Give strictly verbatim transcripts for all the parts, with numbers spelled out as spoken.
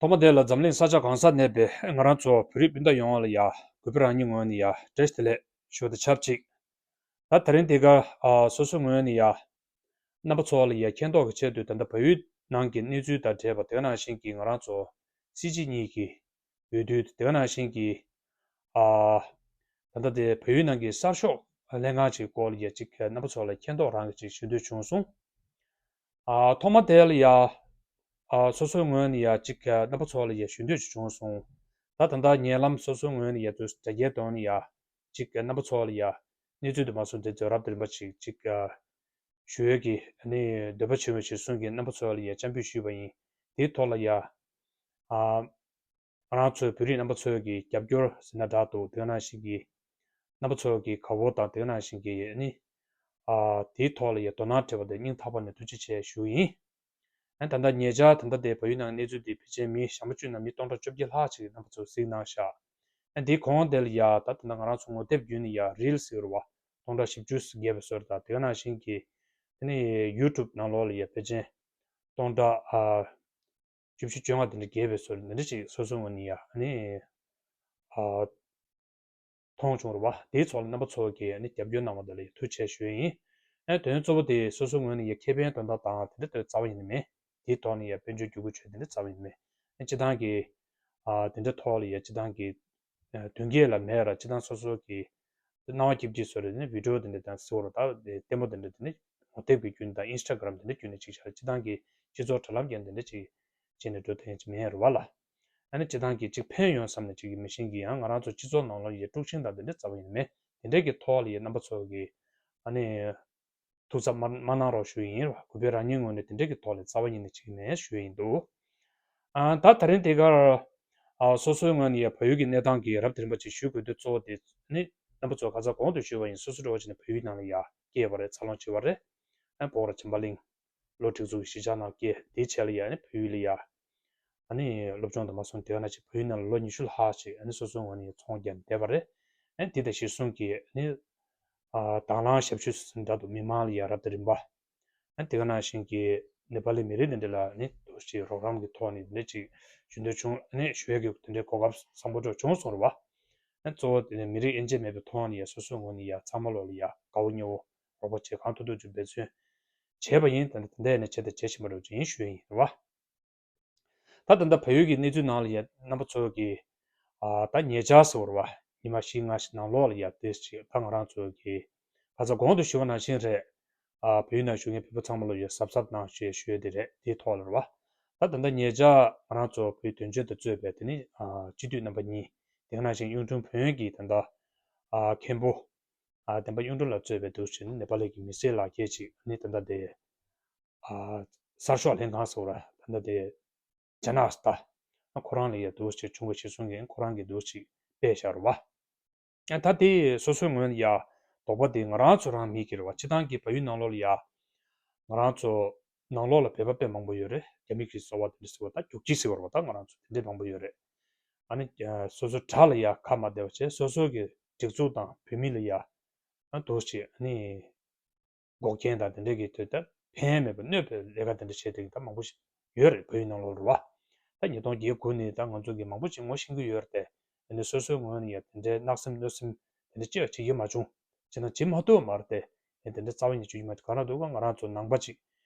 ཐོག་མ་དེ་ལ་འཛམ་གླིང་ས་ཆ་གང་སར་གནས་པའི་ང་རང་ཚོ་བོད་རིགས་སྤུན་ཟླ་ཡོངས་ལ་ཡ་གུས་པའི་རང་ཉིད་ངོས་ནས་ཡ་བཀྲ་ཤིས་བདེ་ལེགས་ཞུ་བ་དང་ཆབས་ཅིག་ད་དེ་རིང་འདི་གར་ཨ་སོ་སོའི་ངོས་ནས་ཡ་རྣམ་པ་ཚོ་ལ་ཡ་མཁྱེན་རྟོགས་ཀྱི་ཆེད་དུ། ད་ལྟ་བལ་ཡུལ་ནང་གི་གནས་ཚུལ་དང་འབྲེལ་བ་དེ་ག་ནང་བཞིན་གྱི་ང་རང་ཚོ་སྲིད་སྤྱི་གཉིས་ཀྱི་འོས་བསྡུ་དེ་ག་ནང་བཞིན་གྱི་ཨ་ད་ལྟ་དེ་བལ་ཡུལ་ནང་གི་གསར་ཤོག་ལྷན་ཁང་ཅིག་སྐོར་ལ་ཡ་ཅིག་རྣམ་པ་ཚོ་ལ་མཁྱེན་རྟོགས་རང་གི་ཅིག་ཞུ་འདོད་བྱུང་སོང་། ཨ་ཐོག་མ་དེ་ལ་ཡ་ཨ་སོ་སོའི་ངོས་ནས་ཡ་ཅིག་རྣམ་པ་ཚོ་ལ་ཡ་ཞུ་འདོད་ཅིག་བྱུང་སོང་། ད་ད་ལྟ་ཉེ་ལམ་སོ་སོའི་ངོས་ནས་ཡ་དུ་དྲ་རྒྱའི་ཐོག་ནས་ཡ་ཅིག་རྣམ་པ་ཚོ་ལ་ཡ་གནས་ཚུལ་དུ་མ་སོང་དེ་ཚོ་རབ་དང་རིམ་པ་ཅིག་ཅིག་ཞུ་ཡས་ཀྱི་ནི་འདོད་པ་བྱུང་བའི་གཞིར་བཟུང་གི་རྣམ་པ་ཚོ་ལ་ཡ་བཅར་འབུལ་ཞུས་པ་ཡིན། དེའི་ཐོག་ལ་ཡ་ཨ་ང་རང་ཚོའི་བོད་རིགས་རྣམ་པ་ཚོས་ཀྱི་རྒྱབ་སྐྱོར་ཟེར་ན་འདྲ་འདུག་དེ་ག་ནང་བཞིན་གྱི་རྣམ་པ་ཚོས་ཀྱི་དགའ་བོ་དང་དེ་ག་ནང་བཞིན་གྱི་ནི་ཨ་དེའི་ཐོག་ལ་ཡ་དོ་སྣང་སྤྲད་པ་དེ་སྙིང་ཐག་པ་ནས་ཐུགས་རྗེ་ཆེ་ཞུ་ཡིན། ཨ་ད་ལྟ་ཉེ་ཆར་ད་ལྟ་དེ་བལ་ཡུལ་ནང་གནས་ཚུལ་དེ་ཕལ་ཆེར་མི་ཞག་མ་བཅུ་ནང་མི་སྟོང་ཕྲག་བཅོ་བརྒྱད་ལྷག་ཅིག་རྣམ་པ་ཚོས་གཟིགས་གནང་ཤག་ཨ་དེའི་གོང་དེ་ལ་ཡ་ད་ད་ལྟ་ང་རང་ཚོ་ངོ་དེབ་བརྒྱུད་ནས་ཡ་རིལ་ཟེར་བ་སྟོང་ཕྲག་བཞི་བཅུ་བརྒལ་བའི་བཟོ་འདྲ་དང་དེ་ག་ནང་བཞིན་གྱི་དེ་ནས་ཡུ་ཊུབ་ནང་ལོགས་ལ་ཡ་ཕལ་ཆེར་སྟོང་ཕྲག་ཨ་བཅུ་བཞི་བཅོ་ལྔ་དེ་འདྲ་བརྒལ་བའི་བཟོ་འདྲ་དེ་འདྲ་ཅིག་སོ་སོའི་ངོས་ནས་ཡ་ཨ་ནི་ཨ་མཐོང་བྱུང་རེད་བ། དེའི་ཚོགས་ལ་རྣམ་པ་ཚོ་གིས་ཨ་ནི་རྒྱབ་སྐྱོར་གནང་བ་དེ་ལ་ཡ་ཐུགས་རྗེ་ཆེ་ཞུ་ཡིན། ཨ་དོན་གཙོ་བོ་དེ་སོ་སོའི་ངོས་ནས་ཡ་ཁེ་ཕན་དོན་དག་དང་དེ་འདྲ་དེ་རྩ་བ་ཉིད་ནས་མེད། དེའི་ཐོག་ནས་ཡ་དཔལ་འབྱོར་བརྒྱུད་སྐུར་བྱེད་དེ་འདྲ་རྩ་བ་ཉིད་ནས་མེད། ཨ་སྤྱི་བཏང་གི་ཨ་དེ་འདྲ་ཐོག་ལ་ཡ་སྤྱི་བཏང་གི་ཨ་དོན་སྐྱེལ་ལ་མེད་ར་སྤྱི་བཏང་སོ་སོ་གི་སྣང་བ་སྐྱིད་སྐྱིད་བཟོ་རེད་ནི་བི་ཌིའོ་དེ་འདྲ་དང་གཟིགས་པ་ར་ད་དེ་ལྟད་མོ་དེ་འདྲ་དེ་ནི་ངོ་དེབ་ཀྱི་བརྒྱུད་ནས་དང་ཨིན་སི་ཊ་གྷ་རམ་དེ་འདྲ་བརྒྱུད་ནས་ཅིག་བྱ་སྤྱི་བཏང་གི་སྤྱི་ཚོགས་དྲ་ལམ་རྒྱན་དེ་འདྲ་ཅིག་བྱས་ནས་འགྲོ་ཐུབ་ཡ་ཅིག་མེད་རེད་བ་ལ། ཨ་ནི་སྤྱི་བཏང་གི་ཅིག་ཕན་ཡོན་བསམ་ནས་ཅིག་མི་ཤེས་ཀྱི་ཡང་ང་རང་ཚོ་སྤྱི་ཚོགས་ནང་ལོགས་ཡ་དཀྲུག་ཤིང་དང་དེ་འདྲ་རྩ་བ་ཉིད་ནས་མེད། དེ་འདྲ་གི་ཐོག་ལ་ཡ་རྣམ་པ་ཚོ་གི་ཨ་ནི་ཐུགས་འཚབ་མ་མ་གནང་རོགས་ཞུ་ཡིན་ར། གུས་པས་རང་ཉིད་ངོས་ནས་དེ་འདྲ་གི་ཐོག་ལ་རྩ་བ་ཉིད་ནས་ཅིག་མེད་ཞུ་ཡིན་འདུག་ཨ་ད་ད་རིང་དེ་གར་ཨ་སོ་སོའི་ངོས་ནས་ཡ་བལ་ཡུལ་གྱི་གནས་སྟངས་ཀྱི་རབ་དང་རིམ་པ་ཅིག་ཞུ་དགོས་དུས་གཙོ་བོ་དེ་ནི་རྣམ་པ་ཚོ་ཁ་སང་གོང་དུ་ཞུས་པ་ཡིན། སོ་སོ་འགྲོ་བ་ཅིག་ནས་བལ་ཡུལ་ནང་ལ་ཡ་སྐྱེས་པ་རེད། འཚར་ལོངས་བྱས་པ་རེད། ཨ་སྤོག་ར་བྱམས་པ་གླིང་ལོ་སྒྲིག་འཛུགས་ཀྱི་གཞིས་ཆགས་ནང་སྐྱེས། དེའི་རྗེས་ལ་ཡ་ནི་བལ་ཡུལ་ལ་ཡ་ཨ་ནི་སློབ་སྦྱོང་དང་མ་སོང་དེ་ག་ནང་བཞིན་བལ་ཡུལ་ནང་ལ་ལོ་ཉི་ཤུ་ལྷག་ཅིག་ཨ་ནི་སོ་སོའི་ངོས་ནས་ཡ་ཚོང་བརྒྱབ་ནས་བསྡད་པ་རེད། ཨ་ནི་དེ་དང་གཞིར་བཟུང་གི་ཨ་ནི་ཨ་དང་བླངས་ཞབས་ཞུ་ཟིན་འདྲ་འདུག་མི་མང་ལ་ཡ་རབ་དང་རིམ་པ། ཨ་ནི་དེ་ག་ནང་བཞིན་གྱི་ནེ་པ་ལི་མི་རིགས་འདི་འདྲ་ལ་ནི་འདུག་ཅིག་རོགས་རམ་གྱི་ཐོག་ནས་འདི་འདྲ་ཅིག་ཞུ་འདོད་བྱུང་། ཨ་ནི་ཞུ་ཡས་ཀྱི་དེ་འདྲའི་གོ་སྐབས་བཟང་པོ་འདྲ་བྱུང་སོང་རེད་བ། ཨ་ནི་གཙོ་བོ་དེ་ནི་མི་རིགས་དབྱེ་འབྱེད་མེད་པའི་ཐོག་ནས་ཡ་སོ་སོའི་ངོས་ནས་ཡ་ཚང་མ་ལོག་ལ་ཡ་དགའ་བོ་ཉེ་བོ་རོགས་པ་བྱེད་གང་ཐུབ་ཐུབ་ཅིག་འབད་བརྩོན་བྱས་པ་ཡིན། ད་ནི་དེ་འདྲ་ཡིན་ན་བྱས་དང་བྱེད་བཞིན་པ་འདྲ་བོ་ཅིག་ཡིན་ཞུ་ཡས་ཡིན་རེད་བ། ད་ད་ལྟ་བལ་ཡུལ་གྱི་གནས་ཚུལ་ནང་ལ་ཡ་རྣམ་པ་ཚོ་གིས་ཨ་ད་ཉེ་ཆར་ཟེར་བ་རེད་བ། ཉི་མ་བཞི་ལྔ་ཞིག་ནང་ལོགས་ལ་ཡ་དེ་ཞིག་ད་ང་རང་ཚོ་གིས་ཁ་ཚ་གོང་དུ་ཞུས་པ་ནང་བཞིན་རེད། ཨ་བལ་ཡུལ་ནང་བཞུགས་མཁན་བོད་པ་ཚང་མ་ལ་ཡ་གཟབ་གཟབ་གནང་ཞེས་ཞུ་ཡས་དེ་རེད། དེའི་ཐོག་ལ་རེད་བ། ད་ད་ལྟ་ཉེ་ཆར་ང་རང་ཚོ་བོད་དོན་གཅོད་དང་གཙོས་པའི་དེ་ནི་ཨ་སྤྱི་འཐུས་རྣམ་པ་གཉིས། དེ་ག་ནང་བཞིན་གཡུང་དྲུང་བོན་གྱི་ད་ལྟ་ཨ་མཁན་པོ་ཨ་བསྟན་པ་གཡུང་དྲུང་ལགས་གཙོས་པའི་འདུག་ཅིག་ནི་ནེ་པ་ལི་གི་མི་སེར་ལག་འཁྱེར་ཅིག་ནི་ད་ལྟ་དེ་ཨ་གསར་ཤོག་ལྷན་ཁང་ཟེར་བ་རེད། ད་ལྟ་དེ་ཇ་ན་ཨ་སྟ། ཁོ་རང་ལ་ཡ་འདུག་ཅིག་བྱུང་བའི་གཞིར་བཟུང་གིས་ཁོ་རང་གིས་འདུག་ཅིག་སྤེལ་བཞག་རེད་བ། ཨ་ད་དེ་སོ་སོའི་ངོས་ནས་ཡ་དོགས་པ་དེ་ང་རང་ཚོ་རང་མེད་ཀྱི་རེད་བ། སྤྱི་བཏང་གི་བལ་ཡུལ་ནང་ལོགས་ལ་ཡ་ང་རང་ཚོ་ནང་ལོགས་ལ་བོད་པ་དཔེ་མང་པོ་ཡོད་རེད། རྒྱ་མི་གི་གསོ་བ་དེ་འདྲ་ཟེར་བ་ད་རྒྱུག་ཁྱི་ཟེར་བ་རེད་བ། ད་ང་རང་ཚོ་དེ་འདྲས་མང་པོ་ཡོད་རེད། ཨ་ནི་སོ་སོ་དགྲ་ལ་ཡ་ཁ་མ་བདེ་བ་བྱས་སོ་སོ་གི་སྒྲིག་འཛུགས་དང་བོད་མི་ལ་ཡ་ཨ་འདུག་ཅིག་ཨ་ནི། འགོག་རྐྱེན་དང་དེ་འདྲས་ཀྱི་དོད་ལྟ་ཕན་མེད་པ་གནོད་པའི་ལས་ཀ་དེ་འདྲ་བྱས་དེ་ད་མང་པོ་ཞིག་ཡོད་རེད། བོད་ཡིག་ནང་ལོགས་རེད་བ། ད་ཉིས་སྟོང་བརྒྱད་དགུ་ནས་ད་ང་ཚོ་གི་མང་པོ་ཞིག་ངོ་ཤེས་ཀྱི་ཡོད་རེད་དེ། དེ་ནས་སོ་སོའི་ངོས་ནས་ཡ་དེ་འདྲའི་གནག་སེམས་གནོད་སེམས་དེ་འདྲ་ཅི་ཡང་བྱེད་ཀྱི་མ་བྱུང་། བྱས་ན་བྱེད་མ་ཐུབ་མ་རེད་དེ། དེ་འདྲ་རྩ་བ་ཉིད་བྱེད་ཀྱི་མ་ག་རེ་འདུག་ག་ང་རང་ཚོ་ནང་པ་ཅིག་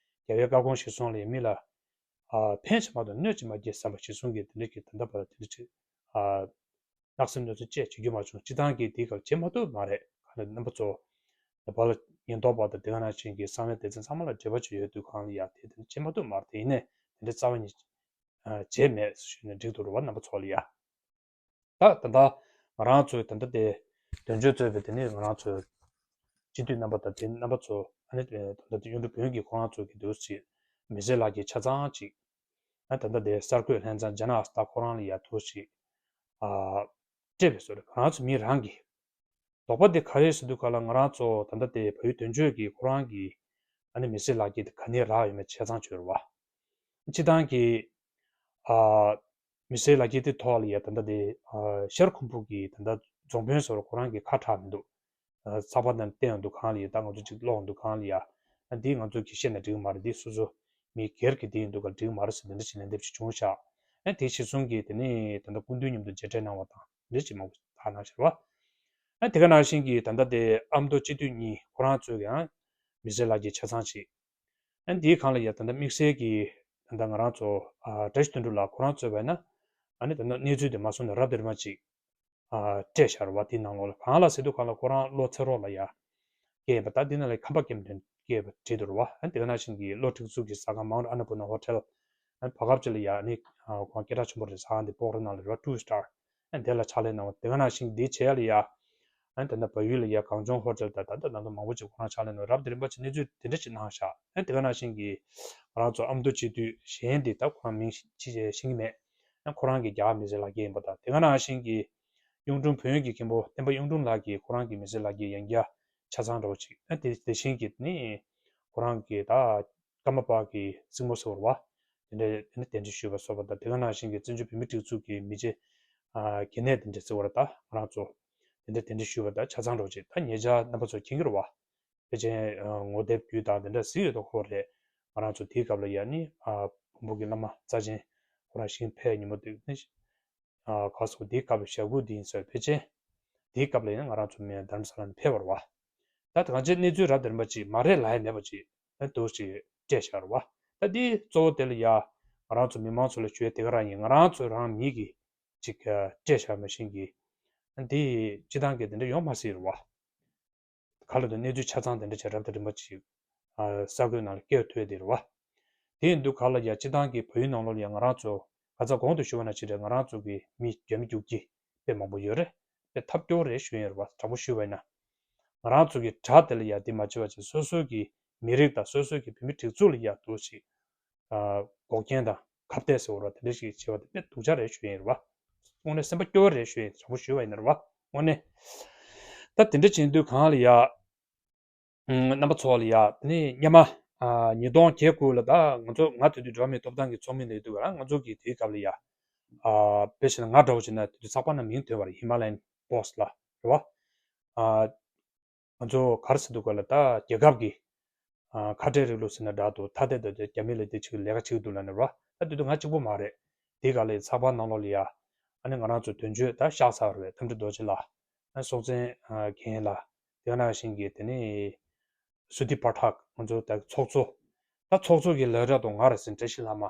རྒྱལ་བའི་བཀའ་དགོངས་གཞིར་བཟུང་ལ་ཡ་མི་ལ་ཨ་ཕན་ཞིག་མ་གཏོགས་གནོད་ཅིག་མ་སྐྱེལ་བསམ་པ་གཞིར་བཟུང་གི་དེ་འདྲ་གི་ད་ལྟ་བར་དེ་འདྲ་ཅིག་ཨ། གནག་སེམས་གནོད་སེམས་བཅས་བྱེད་རྒྱུ་མ་བྱུང་། སྤྱི་བཏང་གིས་དེའི་སྐབས་བྱེད་མ་ཐུབ་མ་རེད། ག་ནས་རྣམ་པ་ཚོ་ནེ་པ་ལ་ཉེན་རྟོག་པ་དང་དེ་ག་ནང་བཞིན་གྱི་གསང་བའི་སྡེ་ཚན་ཚང་མ་ལ་འབྲེལ་བ་བྱས་ཡོད་དུས་གང་ལ་ཡ་དེ་དེ་བྱེད་མ་ཐུབ་མ་རེད། དེ་ཡིན་ནའི་དེ་འདྲའི་རྩ་བ་ཉིད་བྱས་མེད་ཞུས་ནས་འགྲིག་འདུག་རེད་བ། རྣམ་པ་ཚོ་ལ་ཡ་ད་ད་ལྟ་ང་རང་ཚོའི་ད་ལྟ་དེ་དོན་གཅོད་གཙོས་པའི་དེ་ནས་ང་རང་ཚོའི་སྤྱི་འཐུས་རྣམ་པ་དང་དེ་རྣམ་པ་ཚོ་ཨ་ནི་ད་ལྟ་དེ་གཡུང་དྲུང་བོན་གྱི་ཁོ་རང་ཚོ་གི་འདུག་ཅིག་མི་སེར་ལག་འཁྱེར་ཆ་ཚང་ཅིག་ཨ་ད་ལྟ་དེ་གསར་འགོད་ལྷན་ཚང་ཇ་ན་ཨ་སྟ་ཁོ་རང་ལ་ཡ་འདུག་ཅིག་ཨ། སྤྲད་པའི་བཟོ་རེད། ང་རང་ཚོ་མི་རང་གི་དོགས་པ་དེ་ག་རེ་ཟེར་དུས་ག་ལ་ང་རང་ཚོ་ད་ལྟ་དེ་བལ་ཡུལ་དོན་གཅོད་ཀྱི་ཁོ་རང་གི་ཨ་ནི་མི་སེར་ལག་འཁྱེར་དེ་ག་ནས་རག་ཡོད་མེད་ཆ་ཚང་བརྗོད་རེད་བ། སྤྱི་བཏང་གི་ཨ་མི་སེར་ལག་འཁྱེར་དེ་ཐོག་ལ་ཡ་ད་ལྟ་དེ་ཨ་ཤར་ཁུམ་བུ་གི་ད་ལྟ་རྫོང་དཔོན་ཟེར་བ་ཁོ་རང་གི་ཁ་གྲག་མི་འདུག་ཚགས་པར་ནང་བསྟན་ཡོང་དུས་གང་ལ་ཡ་ད་ང་ཚོ་ཅིག་ཀློག་ཡོང་དུས་གང་ལ་ཡ་ཨ་འདི་ང་ཚོ་གིས་བཤད་ན་འགྲིག་གི་མ་རེད། འདི་སོ་སོ་མི་སྒེར་གྱི་འདི་ཡིན་དུས་ག་འགྲིག་གི་མ་རེད་ཟེར་འདི་འདྲ་ཞིག་ལན་འདེབས་ཤིག་བྱུང་ཤག་ཨ་དེ་གཞིར་བཟུང་གིས་དེ་ནས་ད་ལྟ་སྐུ་མདུན་མཉམ་དུ་མཇལ་འཕྲད་གནང་བ་དང་འདི་ཅིག་མང་པོ་ད་གནང་ཤར་བ། ཨ་དེ་ག་ནང་བཞིན་གྱི་ད་ལྟ་དེ་ཨ་མདོ་སྤྱི་འཐུས་གཉིས་ཁོ་རང་ཚོས་ཀྱང་མི་སེར་ལག་འཁྱེར་ཆ་ཚང་ཅིག་ཨ་འདིའི་སྒང་ལ་ཡ་ད་ལྟ་དམིགས་བསལ་གྱི་ད་ལྟ་ང་རང་ཚོ་ཨ་བཀྲ་ཤིས་དོན་གྲུབ་ལགས་ཁོ་རང་གཙོས་པ་ཡིན་ན་ཨ་ནི་ད་ལྟ་གནས་ཚུལ་དེ་མ་སོང་ནས་རབ་དེ་རིམ་པ་ཅིག་ཨ་སྤྲད་བཞག་རེད་བ། དེའི་ནང་ལོགས་ལ་གང་ལ་ཟེར་དུས་གང་ལ་ཁོ་རང་བློ་ཚེ་རོགས་ལ་ཡ་སྐྱེས་པ་ད་འདི་ནང་ལ་ཁམས་པ་སྐྱེས་པ་སྐྱེས་པ་བྲིས་འདུག་རེད་བ། ཨ་དེ་ག་ནང་བཞིན་གྱི་བློ་སྒྲིག་འཛུགས་ཀྱི་ཟ་ཁང་མའོན་ཨ་ན་པུར་ན་ཧོ་ཊེལ་ཨ་བར་སྐབས་ཅིག་ལ་ཡ་ནི་ཨ་ཁོ་རང་སྐད་གྲགས་ཆེན་པོ་རེད། ཟ་ཁང་དེ་སྤོག་ར་ནང་ལ་རེད་བ། ཊུ་སི་ཊར་ཨ་དེ་ལ་ཕྱག་ལས་གནང་བ། དེ་ག་ནང་བཞིན་འདི་བྱེད་ཡ་ལ་ཡ་ཨ་ད་ལྟ་བལ་ཡུལ་ལ་ཡ་གངས་ལྗོངས་ཧོ་ཊེལ་དང་ད་ལྟ་ད་ལྟ་མང་པོ་ཅིག་ཁོ་རང་ཕྱག་ལས་གནང་རབ་དེ་རིམ་པ་ཅིག་གནས་ཚུལ་དེ་འདྲ་ཅིག་གནང་བཞག་ཨ་དེ་ག་ནང་བཞིན་གྱི་ང་རང་ཚོ་ཨ་མདོ་སྤྱི་འཐུས་གཞན་དེ་ད་ཁོ་རང་མིང་ཅི་ཤེས་ཀྱི་མེད། ཡང་ཁོ་རང་གི་རྒྱ་གར་མི་སེར་ལག་འཁྱེར་ཡིན་པ་དང་། དེ་ག་ནང་བཞིན་གྱི་གཡུང་དྲུང་བོན་གྱི་མཁན་པོ་བསྟན་པ་གཡུང་དྲུང་ལགས་ཀྱིས་ཁོ་རང་གི་མི་སེར་ལག་འཁྱེར་ཡང་བསྐྱར་ཆ་ཚང་འདྲ་བོ་ཅིག་ཨ་དེ་དེ་བཞིན་གྱི་ནི་ཁོ་རང་གི་ད་ཀརྨ་པ་གི་སྲིང་མོ་ཟེར་བ་དེ་འདྲ་དེ་ནི་གདན་འདྲེན་ཞུས་པ་སོགས་པ་དང་། དེ་ག་ནང་བཞིན་གྱི་བཙན་བྱོལ་བོད་མིའི་སྒྲིག་འཛུགས་ཀྱི་མི་རྗེ་ཨ་གལ་གནད་དེ་འདྲ་ཟེར་བ་ད་ང་རང་ཚོ་དེ་འདྲ་གདན་འདྲེན་ཞུས་པ་ད་ཆ་ཚང་འདྲ་བོ་ཅིག་ད་ཉེ་ཆར་རྣམ་པ་ཚོ་མཁྱེན་གྱི་རེད་བ། ཕལ་ཆེར་ཨ་ངོ་དེབ་བརྒྱུད་དང་དེ་འདྲ་གཟིགས་ཡོད་དོ་ཁོ་རེད། ང་རང་ཚོ་དེའི་སྐབས་ལ་ཡ་ནི་ཨ་བོན་པོ་གི་བླ་མ་རྩ་ཆེན་ཁོ་རང་ཞིང་ཕེབས་ཉིན་མོ་དེ་ནི་ཨ་ག་སོ་དེའི་སྐབས་ལ་ཞྭ་གུ་དེ་ཡིན་ཟེར། ཕལ་ཆེར་དེའི་སྐབས་ལ་ཡ་ནི་ང་རང་ཚོ་མི་རྡ་རམ་ས་ལ་ནས་ཕེབས་པ་རེད་བ། ད་གང་ཅི་གནས་ཚུལ་རབ་དེ་རིམ་པ་ཅིག་མ་རེད་ལབ་ཡ་མེད་པ་ཅིག་ཨ་འདུག་ཅིག་སྤྲད་བཞག་རེད་བ། ད་དེ་གཙོ་བོ་དེ་ལ་ཡ་ང་རང་ཚོ་མི་མང་ཚོ་ལ་ཞུ་ཡ་དེ་ག་རང་ཡིན། ང་རང་ཚོ་རང་མི་གི་ཅིག་ཨ་སྤྲད་བཞག་མ་གཞི་གི་ཨ་འདི་སྤྱི་བཏང་གི་དེ་འདྲ་ཡོང་མ་སྲིད་རེད་བ། ག་ལ་དུ་གནས་ཚུལ་ཆ་ཚང་དེ་འདྲ་བྱས་རབ་དང་རིམ་པ་ཅིག་ཨ་ས་ཁུལ་ནང་ལ་སྐྱེལ་ཐུབ་ཡ་དེ་རེད་བ། དེ་ཡིན་དུས་ག་ལ་ཡ་སྤྱི་བཏང་གི་བལ་ཡུལ་ནང་ལོགས་ལ་ཡ་ང་རང་ཚོ་ག་ཚ་གོང་དུ་ཞུ་བ་ནང་བཞིན་རེད། ང་རང་ཚོ་གི་མི་རྒྱ་མི་རྒྱུག་ཁྱི་དཔེ་མང་པོ་ཡོད་རེད། དཔེ་ཐབས་སྐྱོ་རེད་ཞུ་ཡ་རེད་བ། དྲང་པོ་ཞུས་པ་ཡིན་ན། ང་རང་ཚོ་གི་དགྲ་དེ་ལ་ཡ་དེ་མ་བྱེད་པ་བྱས་སོ་སོ་གི་མི་རིགས་དང་སོ་སོ་གི་བོད་མི་སྒྲིག་འཛུགས་ལ་ཡ་འདུག་ཅིག་ཨ་འགོག་རྐྱེན་དང་ཁ་གཏད་ཟེར་བ་ར་དེ་འདྲ་ཞིག་བྱེད་པ་དེ་དཔེ་སྡུག་ཅག་རེད་ཞུ་ཡིན་རེད་བ། དངོས་གནས་སེམས་པ་སྐྱོ་བ་རེད་ཞུ་ཡིན། དྲང་པོ་ཞུས་པ་ཡིན་ན་རེད་བ། དངོས་གནས་ད་དེ་འདྲ་བྱེད་དུས་གང་ལ་ཡ་ཨུམ་རྣམ་པ་ཚོ་ལ་ཡ་དེ་ནས་སྔོན་མ་ཨ་ཉིས་སྟོང་བརྒྱད་དགུ་ལ་ད་ང་ཚོ་ང་དེ་དུས་འགྲོ་བ་མིའི་ཐོབ་ཐང་གི་ཚོགས་མི་ལ་ཡོད་དུས་ག་ལ་ང་ཚོ་གི་དེའི་སྐབས་ལ་ཡ་ཨ་དཔེ་བྱས་ན་ང་འདྲ་བོ་བྱས་ན་དེ་དུས་ཚགས་པར་ནང་མིང་ཐོན་པ་རེད། ཧི་མ་ལ་ཡན་པོ་སི་ཊི་ལ་རེད་བ། ཨ་ང་ཚོ་ག་རེ་ཟེར་འདུག་ག་ལ་ད་རྒྱལ་ཁབ་ཀྱི་ཨ་ཁ་བྲལ་རིང་ལུགས་ཟེར་ན་འདྲ་འདུག་ཐ་དད་དུ་རྒྱ་མི་ལ་དེ་ཅིག་ལས་ཀ་བྱེད་ཀྱི་འདུག་ལབ་ནས་རོ། ད་དེ་དུས་ང་གཅིག་པོ་མ་རེད། དེའི་སྒང་ལ་ཚགས་པར་ནང་ལོགས་ལ་ཡ་ཨ་ནི་ང་རང་ཚོ་དོན་གཅོད་ད་གཤེགས་ཚར་བ་རེད། རྟ་མགྲིན་རྡོ་རྗེ་ལགས། ཨ་སྲོག་འཛིན་ཨ་རྒན་ལགས། དེ་ག་ནང་བཞིན་གྱི་དེ་ནས་སུ་ཏི་པ་ཐག་ང་ཚོ་ད་ཚོགས་གཙོ། ད་ཚོགས་གཙོ་གི་ལས་ར་དང་ང་རེད་ཟེར། བཀྲ་ཤིས་ལྷ་མ།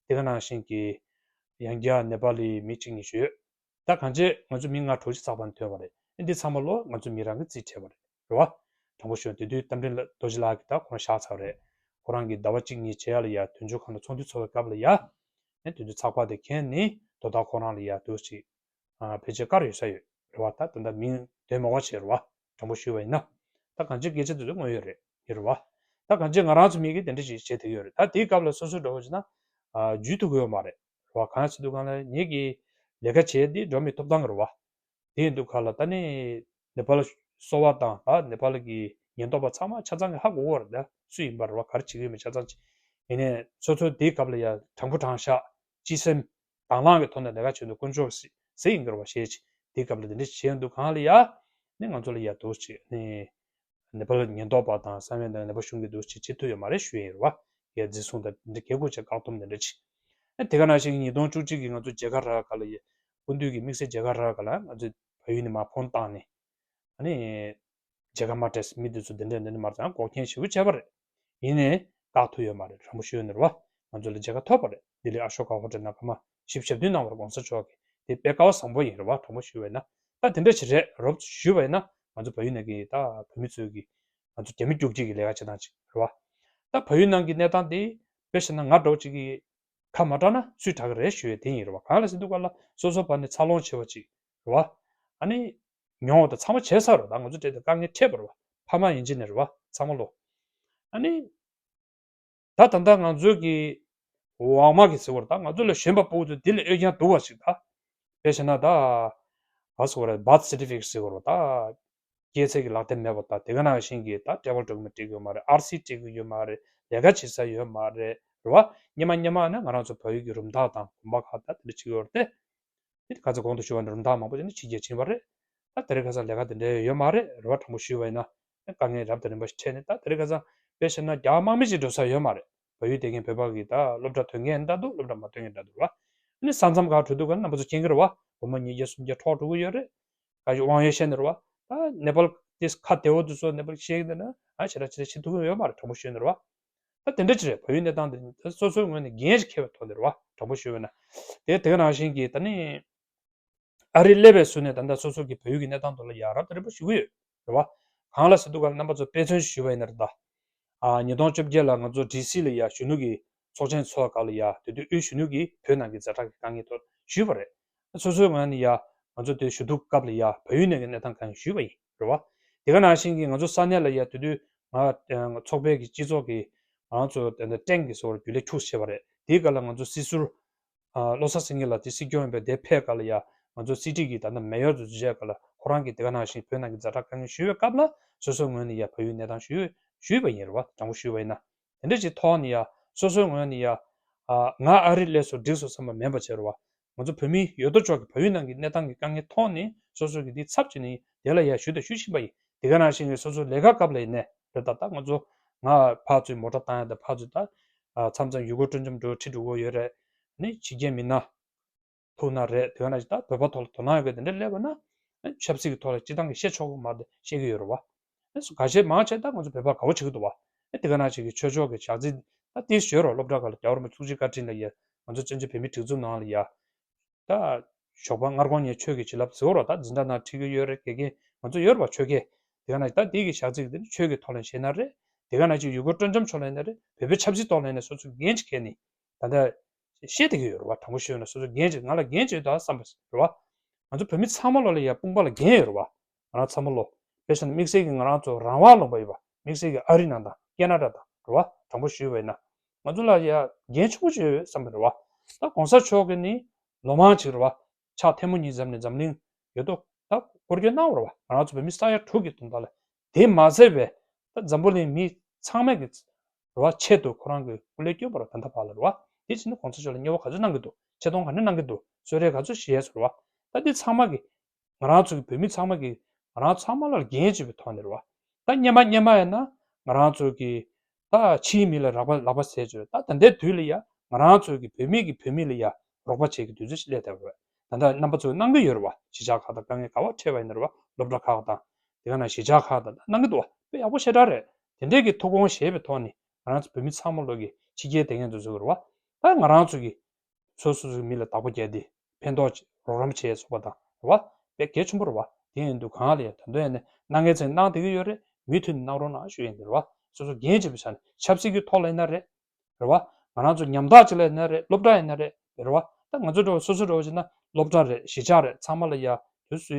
དེ་ག་ནང་བཞིན་གྱི་ཡང་བསྐྱར་ནེ་པ་ལི་མི་གཅིག་གཉིས་ཡོད། ད་གང་ཅི་ང་ཚོ་མི་ལྔ་དྲུག་ཅིག་ཚགས་པར་ཐོན་པ་རེད། ཨེ་འདི་ཚང་མ་ལོ་ང་ཚོ་མི་རང་གི་རྩིས་སྤྲད་པ་རེད། རེད་བ། དྲང་པོ་ཞུ་ན་དེ་དུས་རྟ་མགྲིན་རྡོ་རྗེ་ལགས་ཀྱིས་ད་ཁོ་རང་གཤེགས་ཚར་བ་རེད། ཁོ་རང་གིས་ཟླ་བ་གཅིག་གཉིས་བྱས་ཡ་ལ་ཡ་དོན་གཅོད་ཁང་ལ་ཚོགས་འདུ་ཚོགས་པའི་སྐབས་ལ་ཡ། ཨེ་དེ་དུས་ཚགས་པར་དེ་མཁྱེན་ནས་དོ་བདག་ཁོ་རང་ལ་ཡ་འདུག་ཅིག་ཨ་ཕལ་ཆེར་བཀར་ཡོད་ས་ཡོད་རེད་བ། ད་ད་ལྟ་མིང་འདོན་མ་དགོས་བྱས་རེད་བ། དྲང་པོ་ཞུས་པ་ཡིན་ན། ད་གང་ཅི་སྐད་ཆ་དེ་ཚོ་དངོས་ཡོད་རེད་ཡོད་རེད་བ། ད་གང་ཅི་ང་རང་ཚོ་མི་གིས་དེ་འདྲ་ཞིག་བྱེད་ཐུབ་ཡོད་རེད། ད་དེའི་སྐབས་ལ་སོ་སོ་འདྲ་བོ་བྱས་ན་ཨ་འཇུས་ཐུབ་ཀྱི་ཡོད་མ་རེད་རེད་བ། གང་ཡིན་ཟེར་དུས་གང་ལ་ངེད་ཀྱི་ལས་ཀ་བྱེད་འདི་འགྲོ་བ་མིའི་ཐོབ་ཐང་གི་རེད་བ། དེ་ཡིན་དུས་ག་ལ་ད་ནི་ནེ་པ་ལ་གསོ་བ་དང་ད་ནེ་པ་ལ་གི་ཉེན་རྟོག་པ་ཚང་མ་ཆ་ཚང་གི་ཧ་གོ་གི་རེད། ད་སུ་ཡིན་པ་རེད་བ། ག་རེ་བྱེད་ཀྱི་ཡོད་མེད་ཆ་ཚང་ཅིག་ཡིན་ནའི་སོ་སོ་དེའི་སྐབས་ལ་ཡ་དྲང་པོ་དྲང་བཞག་སྤྱི་སེམས་དང་བླངས་ཀྱི་ཐོག་ནས་ལས་ཀ་བྱེད་འདུག་དཀོན་མཆོག་གཟིགས་ཡིན་དགོས་རེད་བ་ཞེས་ཅིག་དེའི་སྐབས་ལ་དེ་འདྲ་བྱེད་འདུག་གང་ལ་ཡ་ནི་ང་ཚོ་ལ་ཡ་འདུག་ཅིག་ནི་ནེ་པ་ལ་ཉེན་རྟོག་པ་དང་བསམ་ཡས་དང་ནེ་པ་གཞུང་གི་འདུག་ཅིག་བྱེད་ཐུབ་ཡོད་མ་རེད་ཞུ་ཡ་ཡིན་རེད་བ། ཡ་འཛིན་བཟུང་དང་དེ་འདྲ་སྐད་འགུལ་བྱས་བཀག་སྡོམ་དེ་འདྲ་ཅིག་ཨ་དེ་ག་ནང་བཞིན་ཉིས་སྟོང་བཅུ་གཅིག་གི་ང་ཚོ་མཇལ་ཁ་རག་ག་ལ་ཡ་སྐུ་མདུན་གྱི་དམིགས་བསལ་མཇལ་ཁ་རག་ག་ལ་ང་ཚོ་བལ་ཡུལ་ནས་མར་ཕོན་བཏང་ནས་ཨ་ནི། མཇལ་ཁ་མ་སྤྲད་མི་དེ་ཚོ་དེ་འདྲ་འདི་འདྲ་མ་རེད་ཟེར་འགོག་རྐྱེན་ཞེ་པོ་བྱས་པ་རེད། ཡིན་ནའི་བཀག་ཐུབ་ཡོད་མ་རེད། དྲང་པོ་ཞུ་ཡ་ཡིན་རེད་བ། ང་ཚོ་ལ་མཇལ་ཁ་ཐོབ་པ་རེད། ལྡི་ལི་ཨ་ཤོ་ཀ་ཧོ་ཊེལ་ནང་སྐར་མ་བཞི་བཅུ་ཞེ་བདུན་གནང་བ་རེད། གོང་ས་མཆོག་གིས་དེ་དཔེ་སྐལ་བ་བཟང་པོ་ཡིན་རེད་བ། དྲང་པོ་ཞུ་བ་ཡིན་ན། ད་དེ་འདྲ་ཞིག་རེད། རོབ་ཞུ་བ་ཡིན་ན་ང་ཚོ་བལ་ཡུལ་ནང་གི་ད་བོད་མི་ཚོས་ཀྱི་ང་ཚོ་རྒྱ་མི་རྒྱུག་ཁྱི་གི་ལས་ཀ་བྱེད་སྟངས་ཅིག་རེད་བ། ད་བལ་ཡུལ་ནང་གི་གནས་སྟངས་དེ་དཔེ་བཞག་ན་ང་འདྲ་བོ་ཅིག་གིས་ཁ་མ་གྲགས་ན་སུས་གྲགས་ཀྱི་རེད་ཞུ་ཡ་དེ་ཡིན་རེད་བ། གང་ལ་ཟེར་དུས་ག་ལ་སོ་སོ་བར་ནས་འཚར་ལོངས་བྱས་པ་ཅིག་རེད་བ། ཨ་ནི། མྱོང་བ་དང་ཚང་མ་བྱས་ཚར་རོ། ད་ང་ཚོ་གྲས་དེ་དཀའ་ངལ་འཕྲད་པ་རེད་བ། ཕ་མ་ཡིན་གཅིག་ནས་རེད་བ། ཚང་མ་ལོ། ཨ་ནི། ད་ད་ལྟ་ང་ཚོའི་གི་འོག་མ་གི་ཟེར་བ་རེད། ད་ང་ཚོ་ལས་གཞོན་པ་ཕྲུ་གུ་ཚོ་འདི་ལས་ཨེ་ཀྱང་སྡུག་པ་ཞིག་ད། དཔེ་བྱས་ན་ད། ག་ཟེར་བ་རེད། བར་ཐི་སེར་ཊི་ཕི་ཀེཊ་ཟེར་བ་རེད། ད། སྐྱེས་ཚེས་ཀྱི་ལག་དེབ་མེད་པ་ད། དེ་ག་ནང་བཞིན་གྱི་ད་ཊེ་བལ་ཌོ་ཀུ་མེན་ཊི་སྤྲད་ཀྱི་ཡོད་མ་རེད། ཨར་སི་སྤྲད་ཀྱི་ཡོད་མ་རེད། ལས་ཀ་བྱེད་ས་ཡོད་མ་རེད། རེད་བ། སྔོན་མ་སྔོན་མ་ནི་ང་རང་ཚོ་བལ་ཡུལ་གྱི་རུམ་བཏགས་དང་གོམ་པ་ཁ་ད་དེ་འདྲ་བྱེད་ཀྱི་ཡོད་རེད་དེ། དེ་ག་ཚོད་གོང་དུ་ཞུས་པ་ནི་རུམ་བཏགས་མང་པོ་ཅིག་ནི་ཕྱི་རྒྱལ་ཕྱིན་པ་རེད། ད་དེ་རིང་ཁ་སང་ལས་ཀ་དེ་འདྲ་ཡོད་མ་རེད། རེད་བ། དྲང་པོ་ཞུས་པ་ཡིན་ན་དཀའ་ངལ་རབ་དང་རིམ་པ་ཞིག་འཕྲད་ནས། ད་དེ་རིང་ཁ་སང་དཔེ་བཤད་ན་རྒྱ་དམག་མི་ཞིག་འགྲོ་ས་ཡོད་མ་རེད། བལ་ཡུལ་བསྡད་མཁན་བོད་པ་གི་ད་སློབ་གྲྭ་ཐོན་མཁན་འདྲ་འདུག་སློབ་གྲྭ་མ་ཐོན་མཁན་འདྲ་འདུག་རེད་བ། ནི་ས་མཚམས་ཁག་འགྲོ་དུས་ག་རྣམ་པ་ཚོ་མཁྱེན་གྱི་རེད་བ། སྒོར་མོ་ཉིས་བརྒྱ་སུམ་བརྒྱ་འཕྲོག་འགྲོ་གི་ཡོད་རེད། ག་ཞིག་དབང་ཡོད་བཤད་ནི་རེད་བ། ད་ནེ་པལ་དེ་ཁ་བདེ་བོ་དེ་ཚོ་ནེ་པལ་ཤེས་ཀྱི་འདུག་ན་ཨ་ཞེ་དྲག་ཅི་ལ་བྱེད་ཐུབ་ཀྱི་ཡོད་མ་རེད། དྲང་པོ་ཞུས་ནི་རེད་བ། ད་དེ་འདྲ་ཅི་རེད། བལ་ཡུལ་གནས་སྟངས་དེ་ད་སོ་སོའི་ངོས་ནས་འགན་ཞིག་འཁྱེར་བའི་ཐོག་ནས་རེད་བ། དྲང་པོ་ཞུས་པ་ན། དེ་དེ་ག་ནང་བཞིན་གྱི་ད་ནི། ཨ་རི་སླེབས་པའི་ཟུར་ནས་ད་ལྟ་སོ་སོ་གི་བལ་ཡུལ་གྱི་གནས་སྟངས་ཐོག་ལ་ཡ་རབ་དང་རིམ་པ་ཞུ་གི་ཡོད་རེད་བ། གང་ལ་ཟེར་དུས་ག་ལ་རྣམ་པ་ཚོ་དཔེ་མཚོན་ཞུས་པ་ཡིན་ན་རེད་ད། ཨ་ཉིས་སྟོང་བཅོ་བརྒྱད་ལ་ང་ཚོ་ཌི་སི་ལ་ཡ་གཞོན་ནུ་གི་ཚོགས་ཆེན་ཚོགས་སྐབས་ལ་ཡ་དེ་དུས་དབུས་གཞོན་ནུ་གིས་བོད་ནང་གི་ཛ་དྲག་གི་དཀའ་ངལ་ཐོག་ཞུས་པ་རེད། སོ་སོའི་ངོས་ནས་ཡ་ང་ཚོ་དེ་ཞུ་གཏུག་སྐབས་ལ་ཡ་བལ་ཡུལ་ནང་གི་གནས་སྟངས་གང་ཡིན་ཞུས་པ་ཡིན་རེད་བ། དེ་ག་ནང་བཞིན་གྱི་ང་ཚོ་ས་གནས་ལ་ཡ་དེ་དུས་ང་ཚོགས་པའི་གི་སྤྱི་ཚོགས་ཀྱི་ང་ཚོ་དེ་འདྲ་ཀྲེན་གྱི་ཟེར་བ་རྒྱུན་ལས་འཁྱུག་བྱས་པ་རེད། དེའི་སྐབས་ལ་ང་ཚོ་སྲིད་ཟུར། ཨ་བློ་བཟང་སེང་གེ་ལགས་དེ་སྲིད་སྐྱོང་ཡིན་པའི་དེ་ཕེབས་སྐབས་ལ་ཡ་ང་ཚོ་སི་ཊི་གི་ད་ལྟ་མེ་ཡོར་དུ་བྱས་སྐབས་ལ་ཁོ་རང་གིས་དེ་ག་ནང་བཞིན་བོད་ནང་གི་ཛ་དྲག་དཀའ་ངལ་ཞུས་པའི་སྐབས་ལ་སོ་སོའི་ངོས་ནས་ཡ་བལ་ཡུལ་གནས་སྟངས་ཞུས་ཞུས་པ་ཡིན་རེད་བ། དྲང་པོ་ཞུས་པ་ཡིན་ན། དེ་འདྲ་ཅིག་ཐོག་ནས་ཡ་སོ་སོའི་ངོས་ནས་ཡ། ཨ་ང་ཨ་རི་སླེབས་སོང་འགྲིག་སོང་བསམ་པ་མིན་པ་བྱས་རེད་བ། ང་ཚོ་བོད་མི་ཡོད་དོ་ཅོག་གི་བལ་ཡུལ་ནང་གི་གནས་སྟངས་ཀྱི་དཀའ་ངལ་ཐོག་ནས་སོ་སོ་གི་འདི་ཚབ་བྱས་ནས་དེ་ལ་ཡ་ཞུ་དང་ཞུ་བཞིན་པ་ཡིན། དེ་ག་ནང་བཞིན་གྱི་སོ་སོ་ལས་ཀ་སྐབས་ལ་ཡིན་ནའི་རེད་ད། ད་ང་ཚོ་ང་ཕར་ཚུར་མོ་ཊ་བཏང་ཡ་ད་ཕར་ཚུར་ད། ཨ་མཚམས་མཚམས་ཡུལ་སྐོར་སྤྲོ་འཆམ་འགྲོ་ཁྲིད་འགྲོ་གི་ཡོད་རེད། ནི་ཕྱི་རྒྱལ་མི་སྣ་ཐུག་ན་རེད། དེ་ག་ནང་བཞིན་ད་བོད་པ་ཐོག་ལ་དོ་སྣང་ཡོད་མཁན་དེ་འདྲ་སླེབས་པ་ན་ཆབ་སྲིད་ཀྱི་ཐོག་ལ་སྤྱི་བཏང་གི་བཤད་ཆོག་གི་མ་རེད་བཤད་ཀྱི་ཡོད་རེད་བ། ཨེ་སུ་ཁ་ཤས་མང་ཆེ་ད་ང་ཚོ་བོད་པ་དགའ་བོ་བྱེད་ཀྱི་འདུག་བ། ཨེ་དེ་ག་ནང་བཞིན་གྱི་ཆོས་ཕྱོགས་ཀྱི་ཞག་རྩི་ད་ཏིས་ཡོད་རོགས། སློབ་གྲྭ་ཁག་ལ་རྒྱལ་བ་རིན་པོ་ཆེ་ཐུགས་རྗེ་བཀའ་དྲིན་ལ་ཡ་ང་ཚོ་བཙན་བྱོལ་བོད་མིའི་སྒྲིག་འཛུགས་ནང་ལ་ཡ། ད་ཞོགས་པ་སྔར་དགོང་ཉལ་ཆོས་ཀྱི་བྱིན་རླབས་ཟེར་བ་རོགས། ད་འཛིན་གྲྭ་ནང་ཁྲིད་ཀྱི་ཡོད་རེད། དགེ་རྒན་ང་ཚོ་ཡོད་རེད་བ། ཆོས་དགེ་དེ་ག་ནང་བཞིན་ད་དེ་གི་ཞག་རྩི་གི་དེ་ནི་ཆོས་ཀྱི་ཐོག་ལ་བཤད་ན་རེད། དེ་ག་ནང་བཞིན་ཡུལ་སྐོར་སྤྲོ་འཆམ་ཕྱོགས་ལ་ཡིན་ན་རེད། བོད་པའི་ཆབ་སྲིད་ཐོག་ལ་ཡིན་ན་སོ་སོ་འགན་ཅིག་འཁྱེར་ནས་ད་ལྟ་བཤད་བསྡད་ཀྱི་ཡོད་རེད་བ། དྲང་པོ་ཞུས་ན་སོ་སོ་འགན་ཅིག་ང་ལ་འགན་ཅིག་ཡོད་ད་བསམ་པ་རེད་བ། ང་ཚོ་བོད་མི་ཚང་མ་ལོ་ལ་ཡ་དཔུང་པ་ལ་འགན་ཡོད་རེད་བ། ང་རང་ཚང་མ་ལོ། དཔེ་བཞག་ན་དམིགས་བསལ་གྱི་ང་རང་ཚོ་རང་དབང་ལུང་པ་ཡོད་པ། དམིགས་བསལ་གྱི་ཨ་རི་ནང་དང་ཀེ་ན་ཌ་དང་རེད་བ། དྲང་པོ་ཞུས་པ་ཡིན་ན། ང་ཚོ་ལ་ཡ་འགན་ཆེན་པོ་ཅིག་ཡོད་བསམ་པ་རེད་བ། ད་གོང་ས་མཆོག་གིས་ནི་ལོ་མང་ཅིག་རེད་བ། ཕྱག་ཐལ་མོ་གཉིས་བརྒྱབ་ནས་འཛམ་གླིང་ཡོད་དོ་ད་སྐོར་སྐྱོད་གནང་བ་རེད་བ། ང་རང་ཚོ་བོད་མི་ས་ཡ་དྲུག་གི་དོན་དག་ལ། དེ་མ་ཟད་པའི་ད་འཛམ་བུ་གླིང་མི་ཚང་མས་ཀྱི་རེད་བ། ཆེད་དུ་ཁོ་རང་གི་སྐུ་ལས་བསྐྱོན་པ་རེད། ད་ལྟ་བར་ལ་རེད་བ། དེ་བྱས་ནས་གོང་ས་མཆོག་ལ་མཉེས་པོ་ག་ཚོད་གནང་གི་འདུག་ཆེ་མཐོང་ག་འདྲ་གནང་གི་འདུག་གསོལ་རས་ག་ཚོད་བཞེས་སོང་རེད་བ། ད་འདི་ཚང་མ་གི་ང་རང་ཚོ་གི་བོད་མི་ཚང་མ་གི་ང་རང་ཚང་མ་ལ་འགན་བྱེད་པའི་ཐོག་ནས་རེད་བ། ད་སྔོན་མ་སྔོན་མ་ཡིན་ན་ང་རང་ཚོ་གི་ད་ཕྱིའི་མི་ལ་རག་པ་ལག་པ་ཟས་བྱོས། ད་ད་ལྟའི་དུས་ལ་ཡ་ང་རང་ཚོ་གི་བོད་མི་གི་བོད་མི་ལ་ཡ་རོགས་པ་བྱེད་ཀྱི་དུས་ཚོད་ཅིག་སླེབས་བསྡད་པ་རེད། ད་ལྟ་རྣམ་པ་ཚོས་གནང་གི་ཡོད་རེད་བ། གཞིས་ཆགས་ཁག་དང་དཀའ་ངལ་ག་བ་འཕྲད་པ་ཡིན་ན་རེད་བ། སློབ་གྲྭ་ཁག་དང་དེ་ག་ནང་གཞིས་ཆགས་ཁག་དང་གནང་གི་འདུག་བ། དཔེ་ཡག་པོ་ཞེ་དྲག་རེད། དེ་འདྲས་ཀྱི་ཐུགས་དགོངས་བཞེས་པའི་ཐོག་ནས་ང་རང་ཚོ་བོད་མི་ཚང་མ་ལོ་གི་ཕྱི་རྒྱལ་དེ་ངན་དུ་བཟོ་གི་རེད་བ། ད་ང་རང་ཚོ་གི་སོ་སོ་སོའི་མི་ལ་བདག་པོ་རྒྱག་སྟེ་ཕན་ཐོགས་རོགས་རམ་བྱས་ཚུགས་པ་དང་རེད་བ། དཔེ་གལ་ཆེན་པོ་རེད་བ། དེ་ཡིན་དུས་གང་ལ་ཡང་ད་དུང་ཡང་ནས་གནང་མཁན་ཚོས་གནང་བསྡད་ཀྱི་ཡོད་རེད། མུ་མཐུད་ནས་གནང་རོགས་གནང་ཞུ་ཡིན་དེ་རེད་བ། སོ་སོ་འགན་བྱེད་པའི་ཆ་ནས་ཆབ་སྲིད་ཀྱི་ཐོག་ལ་ཡིན་ན་རེད། རེད་བ། ང་རང་ཚོ་ཉམ་ཐག་ཅིག་ལ་ཡིན་ན་རེད། སློབ་གྲྭ་ཡིན་ན་རེད། རེད་བ། ད་ང་ཚོ་འགྲོ་སོ་སོ་འགྲོ་བ་བྱས་ན་སློབ་གྲྭ་རེད། གཞིས་ཆགས་རེད། ཚང་མ་ལ་ཡ་དུས་སུ་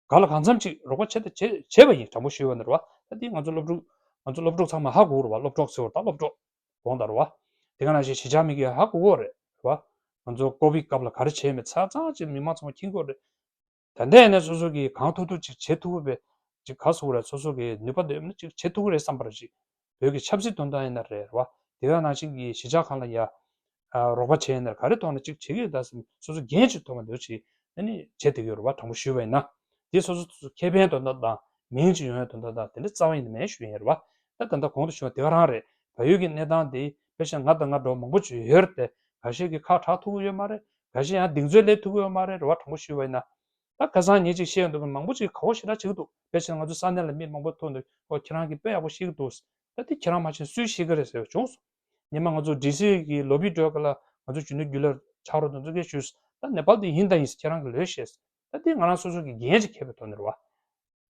ག་ལ་གང་འཚམ་ཅིག་རོགས་པ་བྱེད་དང་བྱེད་བྱེད་པ་ཡིན། དྲང་པོ་ཞུས་པ་ན་རེད་བ། ད་འདི་ང་ཚོ་སློབ་ཕྲུག་ང་ཚོ་སློབ་ཕྲུག་ཚང་མ་ཧ་གོ་རེད་བ། སློབ་གྲོགས་ཟེར་བ་ད་སློབ་གྲོགས་དགོངས་དག་རེད་བ། དེ་ག་ནང་བཞིན་གཞིས་ཆགས་མི་གིས་ཧ་གོ་གོ་རེད་བ། ང་ཚོ་ཀོ་བིད་སྐབས་ལ་ག་རེ་བྱས་མེད་ཚ་ཚང་ཅིག་མི་མང་ཚང་མ་མཁྱེན་གོ་རེད། ད་ལྟ་ཡིན་ན་སོ་སོ་གིས་གང་ཐུབ་ཐུབ་ཅིག་བྱེད་ཐུབ་པའི་ཅིག་ག་ཟེར་དགོས་རེད། སོ་སོ་གི་ནུས་པ་འདོད་ན་ཅིག་བྱེད་ཐུབ་ཀྱི་རེད་བསམ་པ་རེད། ཅིག་བོད་ཀྱི་ཆབ་སྲིད་དོན་དག་ཡིན་ན་རེད་བ། དེ་ག་ནང་བཞིན་གྱི་གཞིས་ཆགས་ཁག་ལ་ཡ་ཨ་རོགས་པ་བྱས་ཡིན་ན་ག་རེ་ཐོག་ནས་ཅིག་བྱེད་ཀྱི་ཡོད་ད་བསམ། སོ་སོ་འགན་ཅིག་ཐོག་མ་འདོད་ཅིག་ཨ་ནི་བྱེད་བསྡད་ཀྱི་ཡོད་རེད་བ། དྲང་པོ་ཞུས་པ་ཡིན་ན། དེ་སོ་སོ་སོ་སོ་ཁེ་ཕན་དོན་དག་དང་མིང་ཅིག་ཡོང་ཡ་དོན་དག་དང་དེ་འདྲ་རྩ་བ་ཉིད་ནས་མེད་ཞུ་ཡིན་རེད་བ། ད་ད་ལྟ་གོང་དུ་ཞུས་པ་དེ་ག་རང་རེད། བལ་ཡུལ་གྱི་གནས་སྟངས་དེ་དཔེ་བཞག་ན་ང་དང་ང་འདྲ་བོ་མང་པོ་ཅིག་ཡོད་རེད་དེ། ཁ་ཤས་ཀྱིས་ཁག་དྲག་ཐུབ་ཀྱི་ཡོད་མ་རེད། ཁ་ཤས་ཡང་གདེང་ཚོད་སླེབས་ཐུབ་ཀྱི་ཡོད་མ་རེད། རེད་བ། དྲང་པོ་ཞུས་པ་ཡིན་ན། ད་ཁ་སང་ཉིན་གཅིག་བཤད་ཡོང་དུས་མང་པོ་ཅིག་དགའ་པོ་ཞེ་དྲག་བྱེད་ཀྱི་འདུག་དཔེ་བྱས་ན་ང་ཚོ་ས་གནས་ལ་མི་མང་པོ་ཐུག་འདུག་ཨོ་ཁྱེད་རང་གིས་དཔེ་ཡག་པོ་ཤེས་ཀྱི་འདུག་ད་དེ་ཁྱེད་རང་མ་ཤེས་སུས་ཤེས་ཀྱི་རེད་ཟེར་བ་བྱུང་སོང་། ཉི་མ་ང་ཚོ་ཌི་སི་གི་ལོ་བི་སྒྲོལ་དཀར་ལ་ང་ཚོ་གཞོན་ནུ་རྒྱུན་ལས་ཕྱག་རོགས་དེ་ཚོ་གིས་ཞུས། ད་ནེ་པཱལ་དེ་ཡིན་དང་ཡིན་ཟེར་ཁྱེད་རང་གིས་ལོས་ཤེས། ད་དེ་ང་རང་སོ་སོ་གི་འགན་ཅིག་འཁྱེར་བའི་ཐོག་ནས་རེད་བ།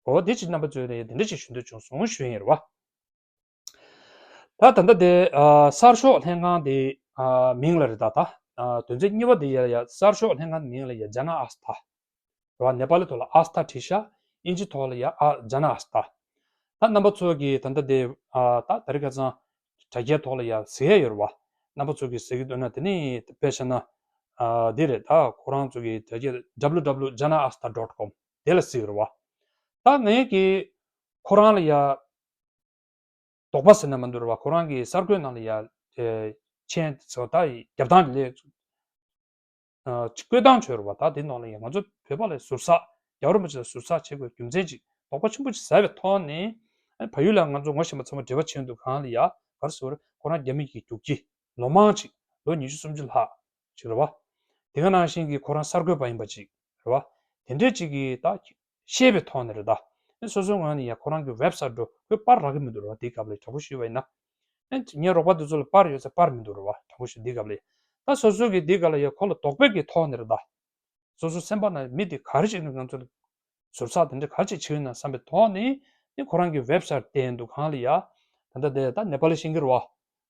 འོ་དེ་ཅིག་རྣམ་པ་ཚོས་ནས་དེ་འདྲ་ཅིག་ཞུ་འདོད་བྱུང་སོང་ཞུ་ཡིན་རེད་བ། ད་ད་ལྟ་དེ་ཨ་གསར་ཤོག་ལྷན་ཁང་དེ་ཨ་མིང་ལ་རེད་ད། ད་ཨ་དོན་ཚན་གཉིས་པ་དེ་ཡ་ཡ་གསར་ཤོག་ལྷན་ཁང་མིང་ལ་ཡ་ཇ་ན་ཨ་སི་ཐ། རེད་བ། ནེ་པ་ལི་ཐོག་ལ་ཨ་སི་ཐ་བྲིས་ཤག་དབྱིན་ཇི་ཐོག་ལ་ཡ་ཨ་ཇ་ན་ཨ་སི་ཐ། ད་རྣམ་པ་ཚོ་གིས་ད་ལྟ་དེ་ཨ་ད་ད་རེས་ཁ་སང་དྲ་རྒྱའི་ཐོག་ལ་ཡ་གཟིགས་ཡ་ཡོད་རེད་བ། རྣམ་པ་ཚོ་གིས་གཟིགས་ཀྱི་འདུག་ན་དེ་ནི་དཔེ་བྱས་ན་ཨ་འདི་རེད། ད་ཁོ་རང་ཚོ་གི་དྲ་རྒྱ་W W W dot jana asta dot com དེ་ལ་གཟིགས་རེད་བ། ད་ངས་ཀྱི་ཁོ་རང་ལ་ཡ་དོགས་པ་ཟེར་ན་མི་འདུག་རེད་བ། ཁོ་རང་གི་གསར་འགོད་ནང་ལ་ཡ་ཨེ་མཆན་ཚོ་ད་རྒྱབ་སྟངས་ལས་ཨ་བཀོད་སྟངས་བྱོས་རེད་བ། ད་དེ་ནང་ལ་ཡ་ང་ཚོ་བོད་པ་ལ་ཟུར་ཟ་རྒྱལ་བ་རིན་པོ་ཆེ་ལ་ཟུར་ཟ་བྱེད་དགོས་རྒྱུ་མཚན་ཅིག་དོགས་པ་ཆེན་པོ་ཅིག་ཟ་བའི་ཐོག་ནས་ཨ་བལ་ཡུལ་ལ་ང་ཚོ་ངོ་ཤེས་པ་ཚང་མ་འབྲེལ་བ་བྱས་འདུག་གང་ལ་ཡ་ག་རེ་ཟེར་བ་རེད། ཁོ་རང་རྒྱ་མི་གི་རྒྱུག་ཁྱི་ལོ་མང་ཅིག་ལོ་ཉི་ཤུ་སུམ་ཅུ་ལྷག་ཅིག་རེད་བ། དེ་ག་ནང་བཞིན་གྱི་ཁོ་རང་གསར་འགོད་པ་ཡིན་པ་ཅིག་རེད་བ། དེ་འདྲས་ཅིག་གིས་ད་ཤེས་པའི་ཐོག་ནས་རེད་ད། ཨེ་སོ་སོའི་ངོས་ནས་ཡ་ཁོ་རང་གི་ཝེབ་སའིཊ་འགྲོ་ཁོས་པར་རག་གི་མི་འདུག་རེད་བ། དེའི་སྐབས་ལ་དྲང་པོ་ཞུས་པ་ཡིན་ན། ཨེ་ངའི་རོགས་པ་དེ་ཚོ་ལ་པར་ཡོད་ཚེ་པར་མི་འདུག་རེད་བ། དྲང་པོ་ཞུ་དེའི་སྐབས་ལ་ཡ། ད་སོ་སོ་གིས་དེའི་སྐབས་ལ་ཡ་ཁོ་ལ་དོགས་པའི་གི་ཐོག་ནས་རེད་ད། སོ་སོ་སེམས་པ་ན་མི་དེ་ག་རེ་བྱེད་ཀྱི་འདུག་ང་ཚོ་ཟུར་ཚགས་དེ་འདྲ་ག་རེ་བྱེད་བྱེད་ཡོད་ན་བསམ་པའི་ཐོག་ནས་ནི་ཁོ་རང་གི་ཝེབ་སའིཊ་བལྟས་འདུག་གང་ལ་ཡ། ད་ལྟ་དེ་ད་ནེ་པ་ལི་ཤེས་ཀྱི་རེད་བ།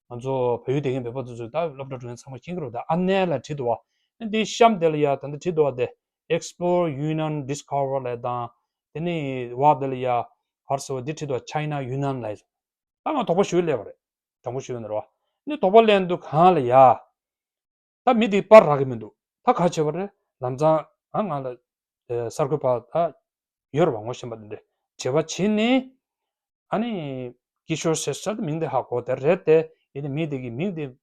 ང་ཚོ་བལ་ཡུལ་བསྡད་མཁན་བོད་པ་ཚོ་ཚོས་ད་སློབ་གྲྭ་འགྲོ་མཁན་ཚང་མ་ཤེས་ཀྱི་རེད་བ། ད་ཨ་ནེ་ལ་བྲིས་འདུག་བ། ཨ་འདིའི་གཤམ་དེ་ལ་ཡ་ད་ལྟ་བྲིས་འདུག་བ། དེ་Explore Yunnan Discover ལབ་དང་། དེ་ནི་བ་དེ་ལ་ཡ་ག་རེ་ཟེར་བ་འདི་བྲིས་འདུག་བ། China Yunnan ལབ། ད་ང་དོགས་པ་ཞུ་སླེབས་པ་རེད། དྲང་པོ་ཞུ་ཡོད་ན་རེད་བ། ནི་དོགས་པ་སླེབས་འདུག་གང་ལ་ཡ། ད་མི་དེ་པར་རག་གི་མི་འདུག་ད་ག་བྱེད་པ་རེད། ལམ་སང་ཨ་ང་ལ་ཨེ་གསར་འགོད་པ་ད་ཡོད་རེད་བ། ངོ་ཤེས་པ་དེ་འདྲས་འབྲེལ་བ་བྱས་ནས། ཨ་ནི་ཀི་ཤོར་སེ་ཤྲ་དེ་མིང་དེ་ཧ་གོ་དེ་རེད་དེ། ཡིན་ནའི་མི་དེ་གི་མིང་དེ་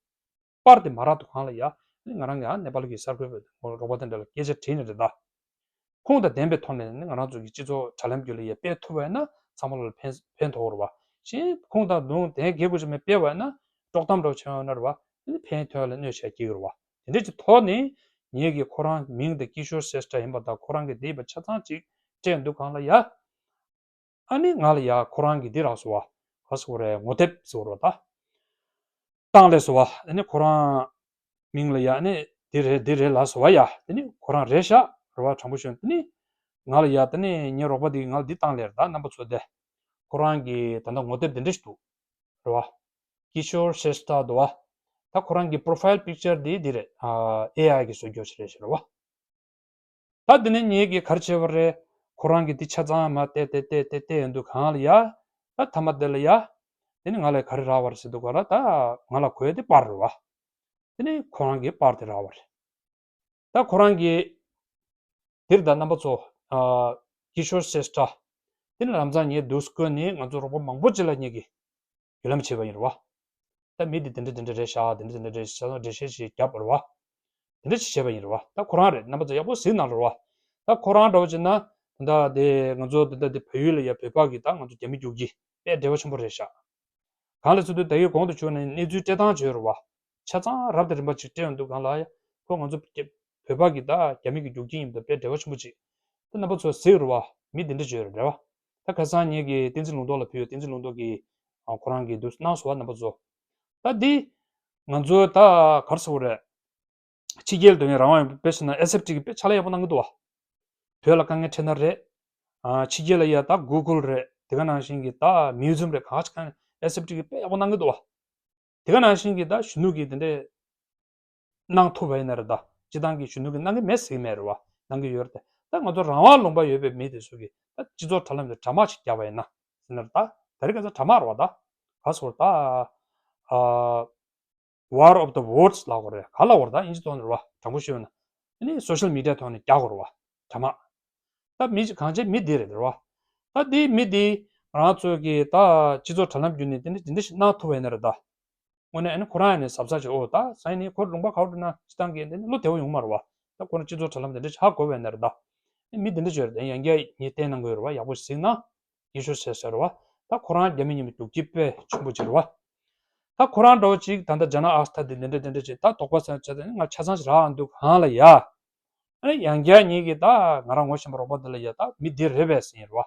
པར་དེ་མ་རག་འདུག་གང་ལ་ཡ། ཨ་ནི་ང་རང་གི་ཨ་ནེ་པ་ལི་གི་གསར་འགོད་པ་རོགས་པ་དེ་འདྲ་ལ་སྐད་ཆ་དྲིས་ནས་རེད་ད། ཁུངས་དང་ལྡན་པའི་ཐོག་ནས་ནི་ང་རང་ཚོ་གི་སྤྱི་ཚོགས་དྲ་ལམ་བརྒྱུད་ལ་ཡ་སྤེལ་ཐུབ་པ་ཡིན་ན་ཚང་མ་ལ་ཕན་ཕན་ཐོགས་རེད་བ། གཞན་ཁུངས་དང་ལུང་དེ་གལ་དགོས་ཅིག་མེད་སྤེལ་བ་ཡིན་ན་དཀྲོག་གཏམ་འདྲ་བོ་ཆགས་ཡོང་ན་རེད་བ། ཨ་ནི་ཕན་ཐོགས་ལ་གནོད་བྱེད་ཀྱི་རེད་བ། དེ་འདྲ་ཅིག་ཐོག་ནས་ངེད་ཀྱིས་ཁོ་རང་མིང་དེ་ཀི་ཤོར་སེ་ཤྲ་ཡིན་པ་དང་ཁོ་རང་གི་དེ་ཡིན་པ་ཆ་ཚང་ཅིག་སྤྲད་འདུག་གང་ལ་ཡ། ཨ་ནི་ང་ལ་ཡ་ཁོ་རང་གི་འདི་རག་སོང་བ། ག་ཟེར་དགོས་རེད། ངོ་དེབ་ཟེར་དགོས་རེད་བ་ད། བཏང་སླེབས་སོང་བ། ཨ་ནི་ཁོ་རང་མིང་ལ་ཡ་ཨ་ནི་འདི་རེད་འདི་རེད་ལབ་སོང་བ་ཡ། དེ་ནི་ཁོ་རང་རེད་ཤག་རེད་བ། དྲང་པོ་ཞུ་ན་དེ་ནི་ང་ལ་ཡ་དེ་ནི་ངའི་རོགས་པ་དེ་གིས་ང་ལ་འདི་བཏང་སླེབས་རེད་ད། རྣམ་པ་ཚོ་དེ་ཁོ་རང་གི་ད་ལྟ་ངོ་དེབ་འདི་འདྲ་ཞིག་འདུག་རེད་བ། ཀི་ཤོར་ཤྲེ་ཤྟ་འདུག་བ། ད་ཁོ་རང་གི་པོ་རོ་ཕའིལ་པིག་ཅར་འདི་འདི་རེད། ཨ་ཨེ་ཨའི་གིས་བཟོས་རྒྱུ་ཞིག་རེད་ཤག་རེད་བ། ད་འདི་ནས་ངེད་ཀྱིས་ག་རེ་བྱས་པ་རེད། ཁོ་རང་གི་འདི་ཆ་ཚང་མ་བལྟས་བལྟས་བལྟས་བལྟས་བལྟས་ཡོང་དུས་གང་ལ་ཡ། ད་མཐའ་མ་དེ་ལ་ཡ། དེ་ནི་ང་ལ་ག་རེ་རག་པ་རེད་ཟེར་དུས་ག་ལ་ད་ང་ལ་གོ་ཡ་དེ་པར་རེད་བ། དེ་ནི་ཁོ་རང་གི་པར་དེ་རག་པ་རེད། ད་ཁོ་རང་གི་འདིར་ད་རྣམ་པ་ཚོ། ཨ་ཀི་ཤོར་ཤྲེ་ཤྟ། དེ་ནི་ལམ་སང་ངས་འདུག་སེ་བཀོད་ནས་ང་ཚོ་རོགས་པ་མང་པོ་ཅིག་ལ་ངེད་ཀྱིས་བརྒྱུད་ལམ་བྱས་པ་ཡིན་རེད་བ། ད་མི་འདི་དེ་འདྲ་དེ་འདྲ་རེད་ཤག་དེ་འདྲ་དེ་འདྲ་རེད་ཤག་འགྲེལ་བཤད་ཞིག་བརྒྱབ་པ་རེད་བ། དེ་འདྲ་ཞིག་བྱས་པ་ཡིན་རེད་བ། ད་ཁོ་རང་རེད། རྣམ་པ་ཚོ་ཡག་པོ་གཟིགས་གནང་རོགས་བ། ད་ཁོ་རང་འདྲ་བོ་བྱས་ན། ད་ལྟ་དེ་ང་ཚོ་ད་ལྟ་དེ་བལ་ཡུལ་ལ་ཡ་བོད་པ་གི་ད་ང་ཚོ་རྒྱ་མི་རྒྱུག་ཁྱི་དཔེ་འབྲེལ་བ་ཆེན་པོ་རེད་ཤག་གང་ལ་ཚུད་དུས་ད་གིན་གོང་དུ་བྱུང་ནས་གནས་ཚུལ་སྤྲད་སྟངས་བྱོས་རེད་བ། ཆ་ཚང་རབ་དང་རིམ་པ་ཅིག་སྤྲད་ཡོང་དུས་གང་ལ་ཡ། ཁོ་ང་ཚོ་བོད་པ་གི་ད་རྒྱ་མི་གི་རྒྱུག་ཁྱི་ཡིན་པ་དཔེ་འབྲེལ་བ་ཆེན་པོ་ཅིག་ད་རྣམ་པ་ཚོ་གཟིགས་རེད་བ། མི་དེ་འདྲ་བྱོས་རེད་བ། ད་ཁ་སང་ངེད་ཀྱིས་བསྟན་འཛིན་ལུང་རྟོགས་ལ་ཕུལ་ཡོད། བསྟན་འཛིན་ལུང་རྟོགས་ཀྱིས་ཨ་ཁོ་རང་གི་འདུག་གནང་སོང་བ། རྣམ་པ་ཚོ། ད་འདི་ང་ཚོ་ད་ག་རེ་ཟེར་དགོས་རེད། ཕྱི་རྒྱལ་དུ་ཡང་རང་དབང་ཡོད་པའི་དཔེ་བཞག་ན་ཨེས་ཨེཕ་ཊི་གིས་དཔེ་ཕྱག་ལས་ཡག་པོ་གནང་གི་འདུག་བ། བོད་ལ་དཀའ་ངལ་འཕྲད་ན་རེད། ཨ་ཕྱི་རྒྱལ་ལ་ཡ་ད་གུ་གུལ་རེད། དེ་ག་ནང་བཞིན་གྱི་ད་མིའུ་ཛིམ་རེད། གང་ཅི་གང་ཨེས་ཨེཕ་ཊི་གིས་དཔེ་ཡག་པོ་གནང་གི་འདུག་བ། དེ་ག་ནང་བཞིན་གྱི་ད་གཞོན་ནུ་གིས་དེ་འདྲས་གནང་ཐུབ་པ་ཡིན་ན་རེད་ད། སྤྱི་བཏང་གི་གཞོན་ནུ་གིས་གནང་གི་མེད་ཟེར་གི་མེད་རེད་བ། གནང་གི་ཡོད་རེད་དེ། ད་ང་ཚོ་རང་དབང་ལུང་པ་ཡོད་པའི་མི་དེ་ཚོ་གིས་ད་སྤྱི་ཚོགས་དྲ་ལམ་དུ་དྲ་དམག་ཅིག་བརྒྱབ་པ་ཡིན་ན་ཟེར་ན་རེད་ད། དེ་རིང་ཁ་སང་དྲ་དམག་རེད་བ་ད། ག་ཟེར་ད། ཨ། War of the Words ལབ་དགོས་རེད། ག་ལབ་དགོས་རེད་ད། དབྱིན་ཇི་ཐོག་ནས་རེད་བ། དྲང་པོ་ཞུས་ན། ཨ་ནི་སོ་ཤལ་མི་ཌི་ཡ་ཐོག་ནས་རྒྱག་དགོས་རེད་བ། དྲ་དམག་ད་མི་གང་ཅི་མི་འདི་རེད་རེད་བ། ད་འདི་མི་འདི་ང་རང་ཚོ་གི་ད་སྤྱི་ཚོགས་དྲ་ལམ་བརྒྱུད་ནས་འདི་འདྲ་འདི་འདྲ་ཞིག་གནང་ཐུབ་པ་ཡིན་ན་རེད་ད། དངོས་གནས་ཨ་ནི་ཁོ་རང་ཡང་ནས་གཟབ་གཟབ་བྱེད། ཨོ་ད་སང་ཉིན་ཁོ་ལུང་པ་ག་པར་འགྲོ་ན་སྤྱི་བཏང་གི་འདི་ནི་བློ་བདེ་བོ་ཡོང་མ་རེད་བ། ད་ཁོ་རང་སྤྱི་ཚོགས་དྲ་ལམ་འདི་འདྲ་ཞིག་ཧ་གོ་བ་ཡིན་ན་རེད་ད། མི་འདི་འདྲ་བྱས་རེད། ཡང་བསྐྱར་ངས་བསྟན་གནང་གི་ཡོད་རེད་བ། ཡག་པོ་ཞིག་གཟིགས་ན། ཀི་ཤོར་ཤྲེ་ཤྟ་རེད་བ། ད་ཁོ་རང་རྒྱ་མི་ཉིད་མི་རྒྱུག་ཁྱི་དཔེ་ཆེན་པོ་ཅིག་རེད་བ། ད་ཁོ་རང་འདྲ་བོ་ཅིག་ད་ལྟ་ཇ་ན་ཨ་སྟ་འདི་འདི་འདྲ་འདི་འདྲ་ཅིག་ད་དོགས་པ་ཟ་ཆ་དེ་ང་ཆ་ཚང་ཞིག་རག་འདུག་གང་ལ་ཡ། ཨ་ནི་ཡང་བསྐྱར་ངེད་ཀྱིས་ད་ང་རང་ངོ་ཤེས་པ་རོགས་པ་འདི་ལ་ཡ་ད་མི་འདི་རེད་པས་ཟེར་ཡིན་རེད་བ།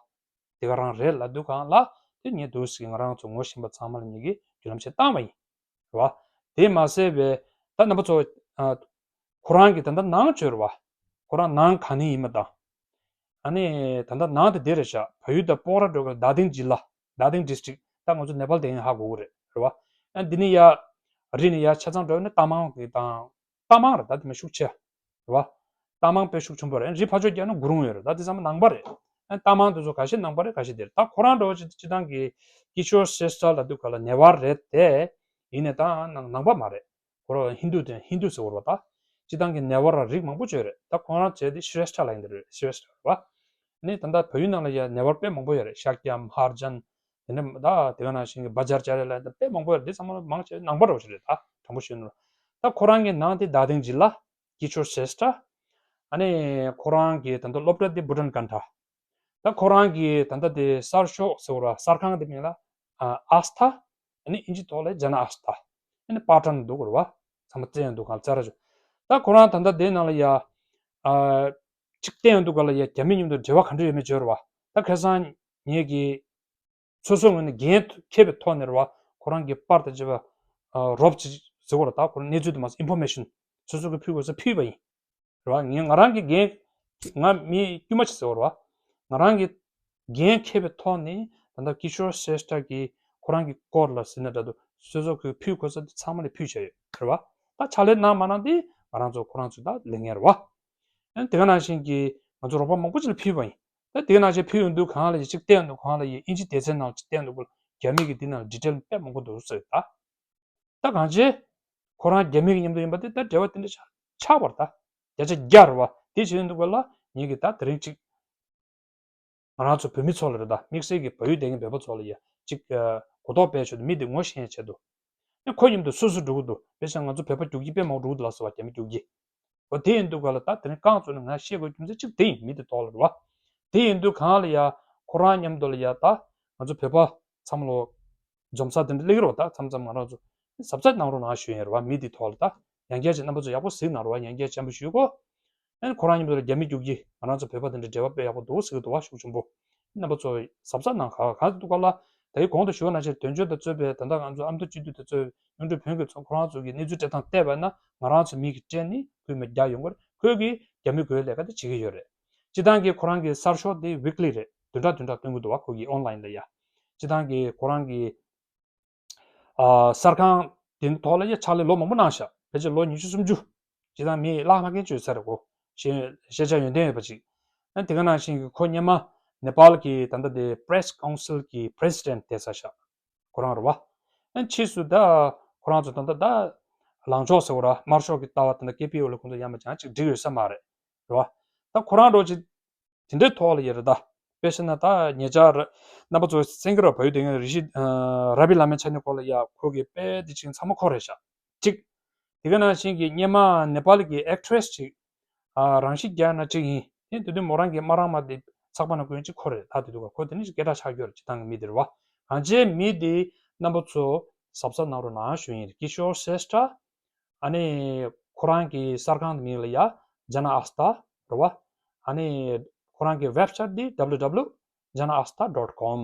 དེ་ག་རང་རེད་ལབ་འདུག་གང་ལ། དེ་ངས་འདུག་ཟེར་ང་རང་ཚོ་ངོ་ཤེས་པ་ཚང་མ་ལ་ངེད་ཀྱིས་བརྒྱུད་ལམ་བྱས་བཏང་བ་ཡིན། རེད་བ། དེ་མ་ཟད་པའི་ད་རྣམ་པ་ཚོ། ཨ། ཁོ་རང་གིས་ད་ལྟ་ནང་བྱོས་རེད་བ། ཁོ་རང་ནང་གང་ནས་ཡིན་མ་དང་། ཨ་ནི་ད་ལྟ་ནང་དེ་འདི་རེད་ཤག་བལ་ཡུལ་དང་སྤོག་ར་འགྲོ་གི་རྡ་སྟེང་ཇི་ལ། རྡ་སྟེང་ཌི་སི་ཊིག་ད་ང་ཚོ་ནེ་པཱལ་དེ་ཡིན་ཧ་གོ་གི་རེད། རེད་བ། ཨ་འདི་ནི་ཡ། རི་ནི་ཡ་ཆ་ཚང་འགྲོ་ནི་རྟ་མང་གི་དང་། རྟ་མང་རེད་ད། དེ་མ་ཤུགས་ཆེ། རེད་བ། རྟ་མང་དཔེ་ཤུགས་ཆེན་པོ་རེད། རི་ཕར་ཕྱོགས་རྒྱག་ན་གུ་རུང་ཡོད་རེད་ད། དེ་ཚང་མ་ནང་པ་རེད། ཨ་རྟ་མང་དེ་ཚོ་ཁ་ཤས་ནང་པ་རེད། ཁ་ཤས་དེ་རེད། ད་ཁོ་རང་འདྲ་བོ་ཅིག་སྤྱི་བཏང་གི་ཀི་ཤོར་ཤྲེ་ཤྟ་ལབ་དུས་ག་ལ་ནེ་པཱལ་རེད་དེ། ཡིན་ནའི་ད་ནང་ནང་པ་མ་རེད། ཁོ་རང་ཧིན་དུ་དེ་ཧིན་དུ་ཟེར་བ་རེད་བ་ད། སྤྱི་བཏང་གི་ནེ་པཱལ་ར་རིགས་མང་པོ་ཅིག་ཡོད་རེད། ད་ཁོ་རང་བྱས་ཏེ་ཤྲེ་ཤྟ་ལབ་ཡིན་དེ་རེད། ཤྲེ་ཤྟ་རེད་བ། ནི་ད་ལྟ་བལ་ཡུལ་ནང་ལ་ཡ་ནེ་པཱལ་དཔེ་མང་པོ་ཡོད་རེད། ཤཱཀྱ་མ་ཧཱ་ཇན། དེ་འདྲ་ད་དེ་ག་ནང་བཞིན་གྱི་བ་ཇར་ཅཱ་རི་ལ་དཔེ་མང་པོ་ཡོད་རེད། འདི་ཚང་མ་མང་ཆེ་ནང་པ་འདྲ་བོ་ཞིག་རེད། ད་དྲང་པོ་ཞུས་ན། ད་ཁོ་རང་གི་ནང་དེ་རྡ་སྟེང་ཇི་ལ་ཀི་ཤོར་ཤྲེ་ཤྟ། ཨ་ནི་ཁོ་རང་གི་ད་ལྟ་སློབ་གྲྭ་དེ་བྷུ་ཊན་ཀན་ཐ། ད་ཁོ་རང་གི་ད་ལྟ་དེ་གསར་ཤོག་ཟེར་བ་ར་གསར་ཁང་དེ་མིང་ལ་ཨ་ཨ་སྟ། ཨ་ནི་ཨིན་ཇི་ཐོག་ལ་ཇ་ན་ཨ་སྟ། ཨ་ནི་པ་ཊན་འདུག་རེད་བ། ཚང་མ་བཙལ་ཡང་འདུག་གང་བཙལ་ར་ཆོག་ད་ཁོ་རང་ད་ལྟ་དེའི་ནང་ལ་ཡ། ཨ། གཅིག་བལྟས་ཡོང་དུས་ག་ལ་ཡ་རྒྱ་མི་མཉམ་དུ་འབྲེལ་བ་ག་འདྲ་ཡོད་མེད་བརྗོད་རེད་བ། ད་ཁ་སང་ངེད་ཀྱིས་སོ་སོའི་ངོས་ནས་འགན་འཁྱེར་བའི་ཐོག་ནས་རེད་བ། ཁོ་རང་གི་པར་དང་བཅས་པ། ཨ། རོབ་ཅིག་ཟེར་བ་རེད། ད་ཁོ་རང་གནས་ཚུལ་དུ་མ་ཨིན་ཕོར་མེ་ཤན་སོ་སོ་གི་ཕུལ་དགོས་ས་ཕུལ་བ་ཡིན། རེད་བ། ངས་ང་རང་གི་འགན། ང་མི་དཀྱུས་མ་ཅིག་ཟེར་བ་རེད་བ། ང་རང་གི་འགན་འཁྱེར་བའི་ཐོག་ནས་ད་ལྟ་ཀི་ཤོར་སྲེ་ཤྟ་གི་ཁོ་རང་གི་སྐོར་ལ་ཟེར་ན་འདྲ་འདུག་སོ་སོ་གི་ཕུལ་དགོས་ས་དེ་ཚང་མ་ལ་ཕུལ་བྱས་ཡོད་རེད་བ། ད་ཕྱག་ལས་གནང་མ་གནང་དེ་ང་རང་ཚོ་ཁོ་རང་ཚོའི་ད་ལས་འགན་རེད་བ། ཨ་ནི་དེ་ག་ནང་བཞིན་གྱི་ང་ཚོ་རོགས་པ་མང་པོ་ཅིག་ལ་ཕུལ་བ་ཡིན། ད་དེ་ག་ནང་བཞིན་ཕུལ་ཡོང་དུས་གང་ལ་ཡིན་གཅིག་བལྟས་ཡོང་དུས་གང་ལ་ཡིན་ཨིན་ཇི་སྡེ་ཚན་ནང་ཅིག་བལྟས་ཡོང་དུས་རྒྱ་མི་གི་འདི་ནང་ལ་ཌི་ཊེལ་དཔེ་མང་པོ་འདུག་ཟེར་ད། ད་གང་བྱས། ཁོ་རང་རྒྱ་མི་གི་མཉམ་དུ་ཡིན་པ་དེ་ད་འབྲེལ་བ་དེ་འདྲ་ཆགས་ཆགས་པར་ད། བརྒྱ་ཆ་བརྒྱ་རེད་བ། དེ་བྱེད་ཡོང་དུས་ག་ལ་ངེད་ཀྱི་ད་དེ་རིང་ཅིག་ང་རང་ཚོ་བོད་མི་ཚོ་ལ་རེད་ད། དམིགས་བསལ་གྱི་བལ་ཡུལ་བསྡད་མཁན་བོད་པ་ཚོ་ལ་ཡ་ཅིག་ཨ། གོ་རྟོགས་སྤེལ་ཆེད་དུ་མི་དེ་ངོ་ཤེས་ཡས་ཆེད་དུ། ཨ། ཁོ་མཉམ་དུ་སུ་སུ་འགྲོ་གི་འདུག་དཔེ་བཞག་ང་ཚོ་བོད་པ་རྒྱུག་ཁྱི་དཔེ་མང་པོ་འགྲོ་གི་འདུག་ལ་ཟེར་བ། རྒྱ་མི་རྒྱུག་ཁྱི། འོ་དེ་ཡིན་དུས་ག་ལ་ད་དེ་རིང་རྐང་བཙུགས་ནས་ང་བཤད་དགོས་རྒྱུ་མཚན་གཅིག་དེ་ཡིན། མི་དེ་ཐོག་ལ་རེད་བ། དེ་ཡིན་དུས་གང་ལ་ཡ་ཁོ་རང་མཉམ་དུ་ལ་ཡ་ད་ང་ཚོ་བོད་པ་ཚང་མ་ལོ་འཛོམས་ས་དེ་འདྲ་སླེབས་ཀྱི་རེད་བ། ད་མཚམས་མཚམས་ང་རང་ཚོ་གཟབ་གཟབ་གནང་རོགས་གནང་ཞུ་ཡིན་རེད་བ། མི་དེ་ཐོག་ལ་ད་ཡང་བསྐྱར་ཅིག་རྣམ་པ་ཚོ་ཡག་པོ་གཟིགས་གནང་རོགས་བ། ཡང་བསྐྱར་བཅར་འདྲི་ཞུ་གོ་ཨ་ནི་ཁོ་རང་མཉམ་དུ་ལ་རྒྱ་མི་རྒྱུག་ཁྱི། ང་རང་ཚོ་བོད་པ་དེ་འདྲ་འབྲེལ་བ་དཔེ་ཡག་པོ་འདུག་ཟེར་གི་འདུག་བ། ཤུགས་ཆེན་པོ། རྣམ་པ་ཚོ་གཟབ་གཟབ་གནང་། ག་ག་འདུག་ག་ལ། ད་ཡི་གོང་དུ་ཞུ་བ་ནང་བཞིན་དོན་གཅོད་དང་གཙོས་པའི་ད་ལྟ་ང་ཚོ་ཨ་མདོ་སྤྱི་འཐུས་དང་གཙོས་པའི་གཡུང་དྲུང་བོན་གྱི་ཚོགས་ཁོ་རང་ཚོ་གི་གནས་ཚུལ་སྤྲད་སྟངས་བལྟས་པ་ན་ང་རང་ཚོ་མི་གིས་སྤྲད་ནི་ཁོས་མི་རྒྱག་ཡོང་གི་རེད། ཁོས་གི་རྒྱ་མི་དགོས་ལས་ཀ་དེ་བྱེད་ཀྱི་ཡོད་རེད། སྤྱི་བཏང་གི་ཁོ་རང་གི་གསར་ཤོག་དེ་ཝིག་ལི་རེད། བདུན་ཕྲག་བདུན་ཕྲག་སྟོན་གི་འདུག་བ། ཁོ་གི་ཨོན་ལ་ཡིན་ལ་ཡ། སྤྱི་བཏང་གི་ཁོ་རང་གི་ཨ། གསར་ཁང་དེ་ཐོག་ལ་ཡ་ཕྱག་ལས་ལོ་མང་པོ་གནང་ཤག་ཕལ་ཆེར་ལོ་ཉི་ཤུ་སུམ་ཅུ། སྤྱི་བཏང་མི་ལྷག་མ་མཁན་བྱོས་ཚར་རེད་གོ་ཤེས་ཤེས་བྱ་ཡོན་ཏན་ཡོད་པ་ཅིག་ཨ། དེ་ག་ནང་བཞིན་གྱི་ཁོ་སྔོན་མ་ནེ་པཱལ་གྱི་ད་ལྟ་དེ་Press Council གྱི་President བསྡད་ཚར་ཤག་ཁོ་རང་རེད་བ། ཨ། ཕྱིས་སུ་ད་ཁོ་རང་ཚོ་ད་ལྟ་ད་ལངས་ཕྱོགས་ཟེར་བ་ར་དམར་ཤོག་གི་ལྟ་བ་ད་ལྟ་ཀེ་པི་ཨོ་ལ་ཁོང་ཚོ་ཡང་མ་བྱང་ཅིག་འགྲིག་ཡོད་ས་མ་རེད། རེད་བ། ད་ཁོ་རང་འགྲོ་ཅིག་དེ་འདྲའི་ཐོག་ལ་ཡོད་རེད་ད། དཔེ་བཤད་ན་ད་ཉེ་ཆར་རྣམ་པ་ཚོ་གསན་གྱི་རེད་བ། ཡུལ་དེ་སྔ་རི་ཤི་ཨ། ར་བི་ལ་མའི་ཆ་ནས་སྐོར་ལ་ཡ་ཁོ་གི་དཔེ་དེ་ཅིག་ཚང་མ་ཁོ་རེད་ཤག་གཅིག་དེ་ག་ནང་བཞིན་གྱི་སྔོན་མ་ནེ་པཱལ་གྱི་ཨེག་ཊི་རེ་སི་ཅིག་ཨ། རང་ཤི་རྒྱག་ན་གཅིག་ཡིན། དེ་དེ་དུས་མོ་རང་གི་མ་རང་མ་དེ་ཚགས་པ་ན་བཀོན་གཅིག་ཁོ་རེད། ད་དེ་དུས་ཁོ་དེ་ནི་སྐད་གྲགས་ཆགས་ཡོད་རེད། སྤྱི་བཏང་གི་མི་དེ་རེད་བ། གང་ཅིའི་མི་དེ་རྣམ་པ་ཚོ་གཟབ་གཟབ་གནང་རོགས་གནང་ཞུ་ཡིན། ཀི་ཤོར་སྲེ་ཤྟ། ཨ་ནི་ཁོ་རང་གི་གསར་ཁང་གི་མིང་ལ་ཡ་ཇ་ན་ཨ་སྟ་རེད་བ། ཨ་ནི་ཁོ་རང་གི་ཝེབ་སའིཊ་འདི་W W W dot jana asta dot com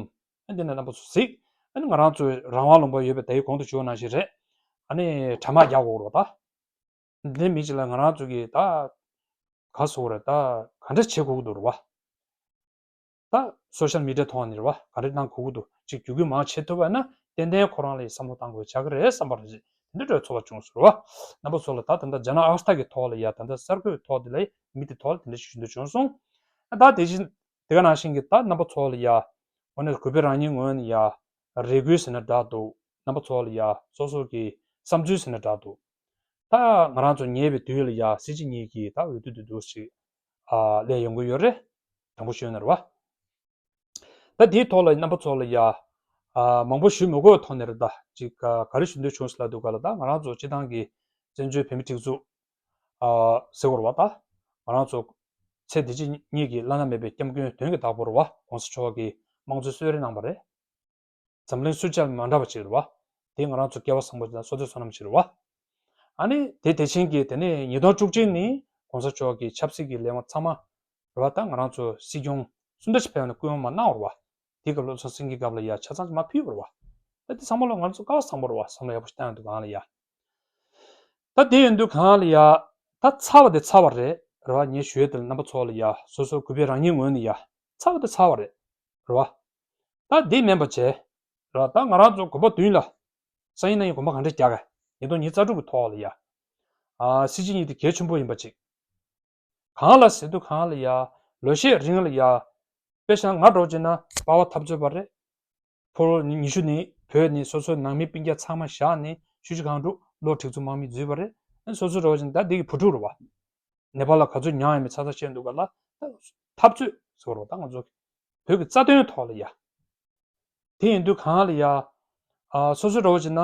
ཨ། འདི་ནས་རྣམ་པ་ཚོ་གཟིགས། ཨ་ནི་ང་རང་ཚོའི་རང་དབང་ལུང་པ་ཡོད་པའི་ད་ཡི་གོང་དུ་ཞུ་བ་ནང་བཞིན་རེད། ཨ་ནི་དྲ་དམར་རྒྱག་དགོས་རེད་བ་ད། འདི་མི་གཅིག་ལ་ང་རང་ཚོ་གི་ད་ག་ཟེར་དགོས་རེད་ད། ག་འདྲ་བྱེད་དགོས་ཀྱི་འདུག་རེད་བ། ད་སོ་ཤལ་མི་ཌི་ཡའི་ཐོག་ནས་རེད་བ། ག་རེ་གནང་དགོས་ཀྱི་འདུག་ཅིག་བརྒྱུད་སྐུལ་མང་བྱེད་ཐུབ་པ་ན་ཏན་ཏན་ཁོ་རང་ལ་ཡི་བསམ་བློ་གཏང་དགོས་ཆགས་ཀྱི་རེད་བསམ་པ་རེད། དེ་འདྲ་འདྲ་ཚོར་བ་བྱུང་སོང་རེད་བ། རྣམ་པ་ཚོ་ལ་ད་ད་ལྟ་ཇ་ན་ཨ་སྟ་གི་ཐོག་ལ་ཡ་ད་ལྟ་གསར་འགོད་ཐོག་དེ་ལ་མི་དེ་ཐོག་ལ་དེ་འདྲ་ཞུ་འདོད་བྱུང་སོང་། ད་དེ་བཞིན་དེ་ག་ནང་བཞིན་གྱི་ད་རྣམ་པ་ཚོ་ལ་ཡ་འོ་ན་གུས་པའི་རང་ཉིད་ངོས་ནས་ཡ་རེ་སྐུལ་ཟེར་ན་འདྲ་འདུག་རྣམ་པ་ཚོ་ལ་ཡ་སོ་སོ་གི་བསམ་ཚུལ་ཟེར་ན་འདྲ་འདུག་ད་ང་རང་ཚོ་ཉེ་བའི་དུས་ལ་ཡ་སྲིད་སྤྱི་གཉིས་ཀྱི་ད་འོས་བསྡུ་དེ་འདུག་ཞིག་ཨ་སླེབས་ཡོང་གི་ཡོད་རེད། དྲང་པོ་ཤོད་ན་རེད་བ། ད་དེའི་ཐོག་ལ་རྣམ་པ་ཚོ་ལ་ཡ་ཨ་མང་པོ་ཞུ་མི་དགོས་ཐོག་ནས་རེད་ད། ཅིག་ག་ག་རེ་ཞུ་འདོད་བྱུང་ཟེར་ལབ་དུས་ག་ལ་ད་ང་རང་ཚོ་སྤྱི་བཏང་གི་བཙན་བྱོལ་བོད་མི་སྒྲིག་འཛུགས་ཨ་ཟེར་བ་རེད་བ་ད། ང་རང་ཚོ་ཚེ་འདི་ཕྱི་གཉིས་ཀྱི་བླ་ན་མེད་པའི་སྐྱབས་མགོན་དོན་གྱི་བདག་པོ་རེད་བ། གོང་ས་མཆོག་གིས་དམངས་གཙོའི་གསོལ་རས་གནང་བ་རེད། འཛམ་གླིང་སུ་བཅར་མ་འདྲ་བ་ཅིག་རེད་བ། དེ་ང་རང་ཚོ་སྐལ་བ་བཟང་པོ་དང་བསོད་བདེ་བསོད་ནམས་ཅིག་རེད་བ། ཨ་ནི་དེ་དེ་བཞིན་གྱི་དེ་ནས་ཉིས་སྟོང་བཅུ་གཅིག་ནི་གོང་ས་མཆོག་གི་ཆབ་སྲིད་ཀྱི་ལས་དབང་ཚང་མ་རེད་བ། ད་ང་རང་ཚོ་སྲིད་སྐྱོང་གསུམ་ཆ་ཕེབས་ནས་སྐུ་ཡོང་མ་གནང་བ་རེད་བ། དེ་སྐབས་བློ་བཟང་སེང་གེའི་སྐབས་ལ་ཡ་ཆ་ཚང་མ་ཕུལ་བ་རེད་བ། ད་དེ་ཚང་མ་ལ་ང་རང་ཚོ་སྐལ་བ་བཟང་པོ་རེད་བ། བསམ་བློ་ཡག་པོ་ཞིག་བཏང་ཡོང་དུས་གང་ལ་ཡ། ད་དེ་ཡིན་དུས་གང་ལ་ཡ། ད་ཚར་བ་དེ་ཚར་བ་རེད་རེད་བ། ངས་ཞུ་ཡས་དེ་ལ་རྣམ་པ་ཚོ་ལ་ཡ་སོ་སོ་གུས་པའི་རང་ཉིད་ངོས་ནས་ཡ་ཚར་བ་དེ་ཚར་བ་རེད་རེད་བ། ད་དེ་མིན་པ་བྱས་རེད་བ། ད་ང་རང་ཚོ་དགོན་པ་བདུན་ལ་སང་ཉིན་གནངས་ཉིན་དགོན་པ་གང་འདྲ་རྒྱག་ག་ཉིས་སྟོང་ཉི་ཤུ་རྩ་དྲུག་གི་ཐོག་ལ་ཡ། ཨ་སྲིད་སྤྱི་གཉིས་དེ་གལ་ཆེན་པོ་ཡིན་པ་ཅིག་གང་ལ་ཟེར་དུས་གང་ལ་ཡ། ལོ་ཤས་རིང་ལ་ཡ། དཔེ་བཞག་ན་ང་འདྲ་བོ་བྱས་ན་པ་ཝར་འཐབ་རྩོད་པ་རེད། ཕོ་ལོ་ཉི་ཤུ་ནས་བོད་ནས་སོ་སོའི་ནང་མི་སྤུན་ཀྱག་ཚང་མ་བཞག་ནས་ཆུ་བཞི་སྒང་དྲུག་བློ་སྒྲིག་འཛུགས་དམག་མི་འཛུལ་བ་རེད། སོ་སོ་འདྲ་བོ་བྱས་ན་ད་འདི་གི་བུ་ཕྲུག་རེད་བ། ནེ་པ་ལ་ག་ཚོད་མྱངས་ཡོད་མེད་ཚ་ཚ་བཤད་འདུག་ག་ལ། འཐབ་རྩོད་ཟེར་བ་རེད་བ། ད་ང་ཚོ་བོད་ཀྱི་རྩ་དོན་ཐོག་ལ་ཡ། དེ་ཡིན་དུས་གང་ལ་ཡ། ཨ་སོ་སོ་འདྲ་བོ་བྱས་ན།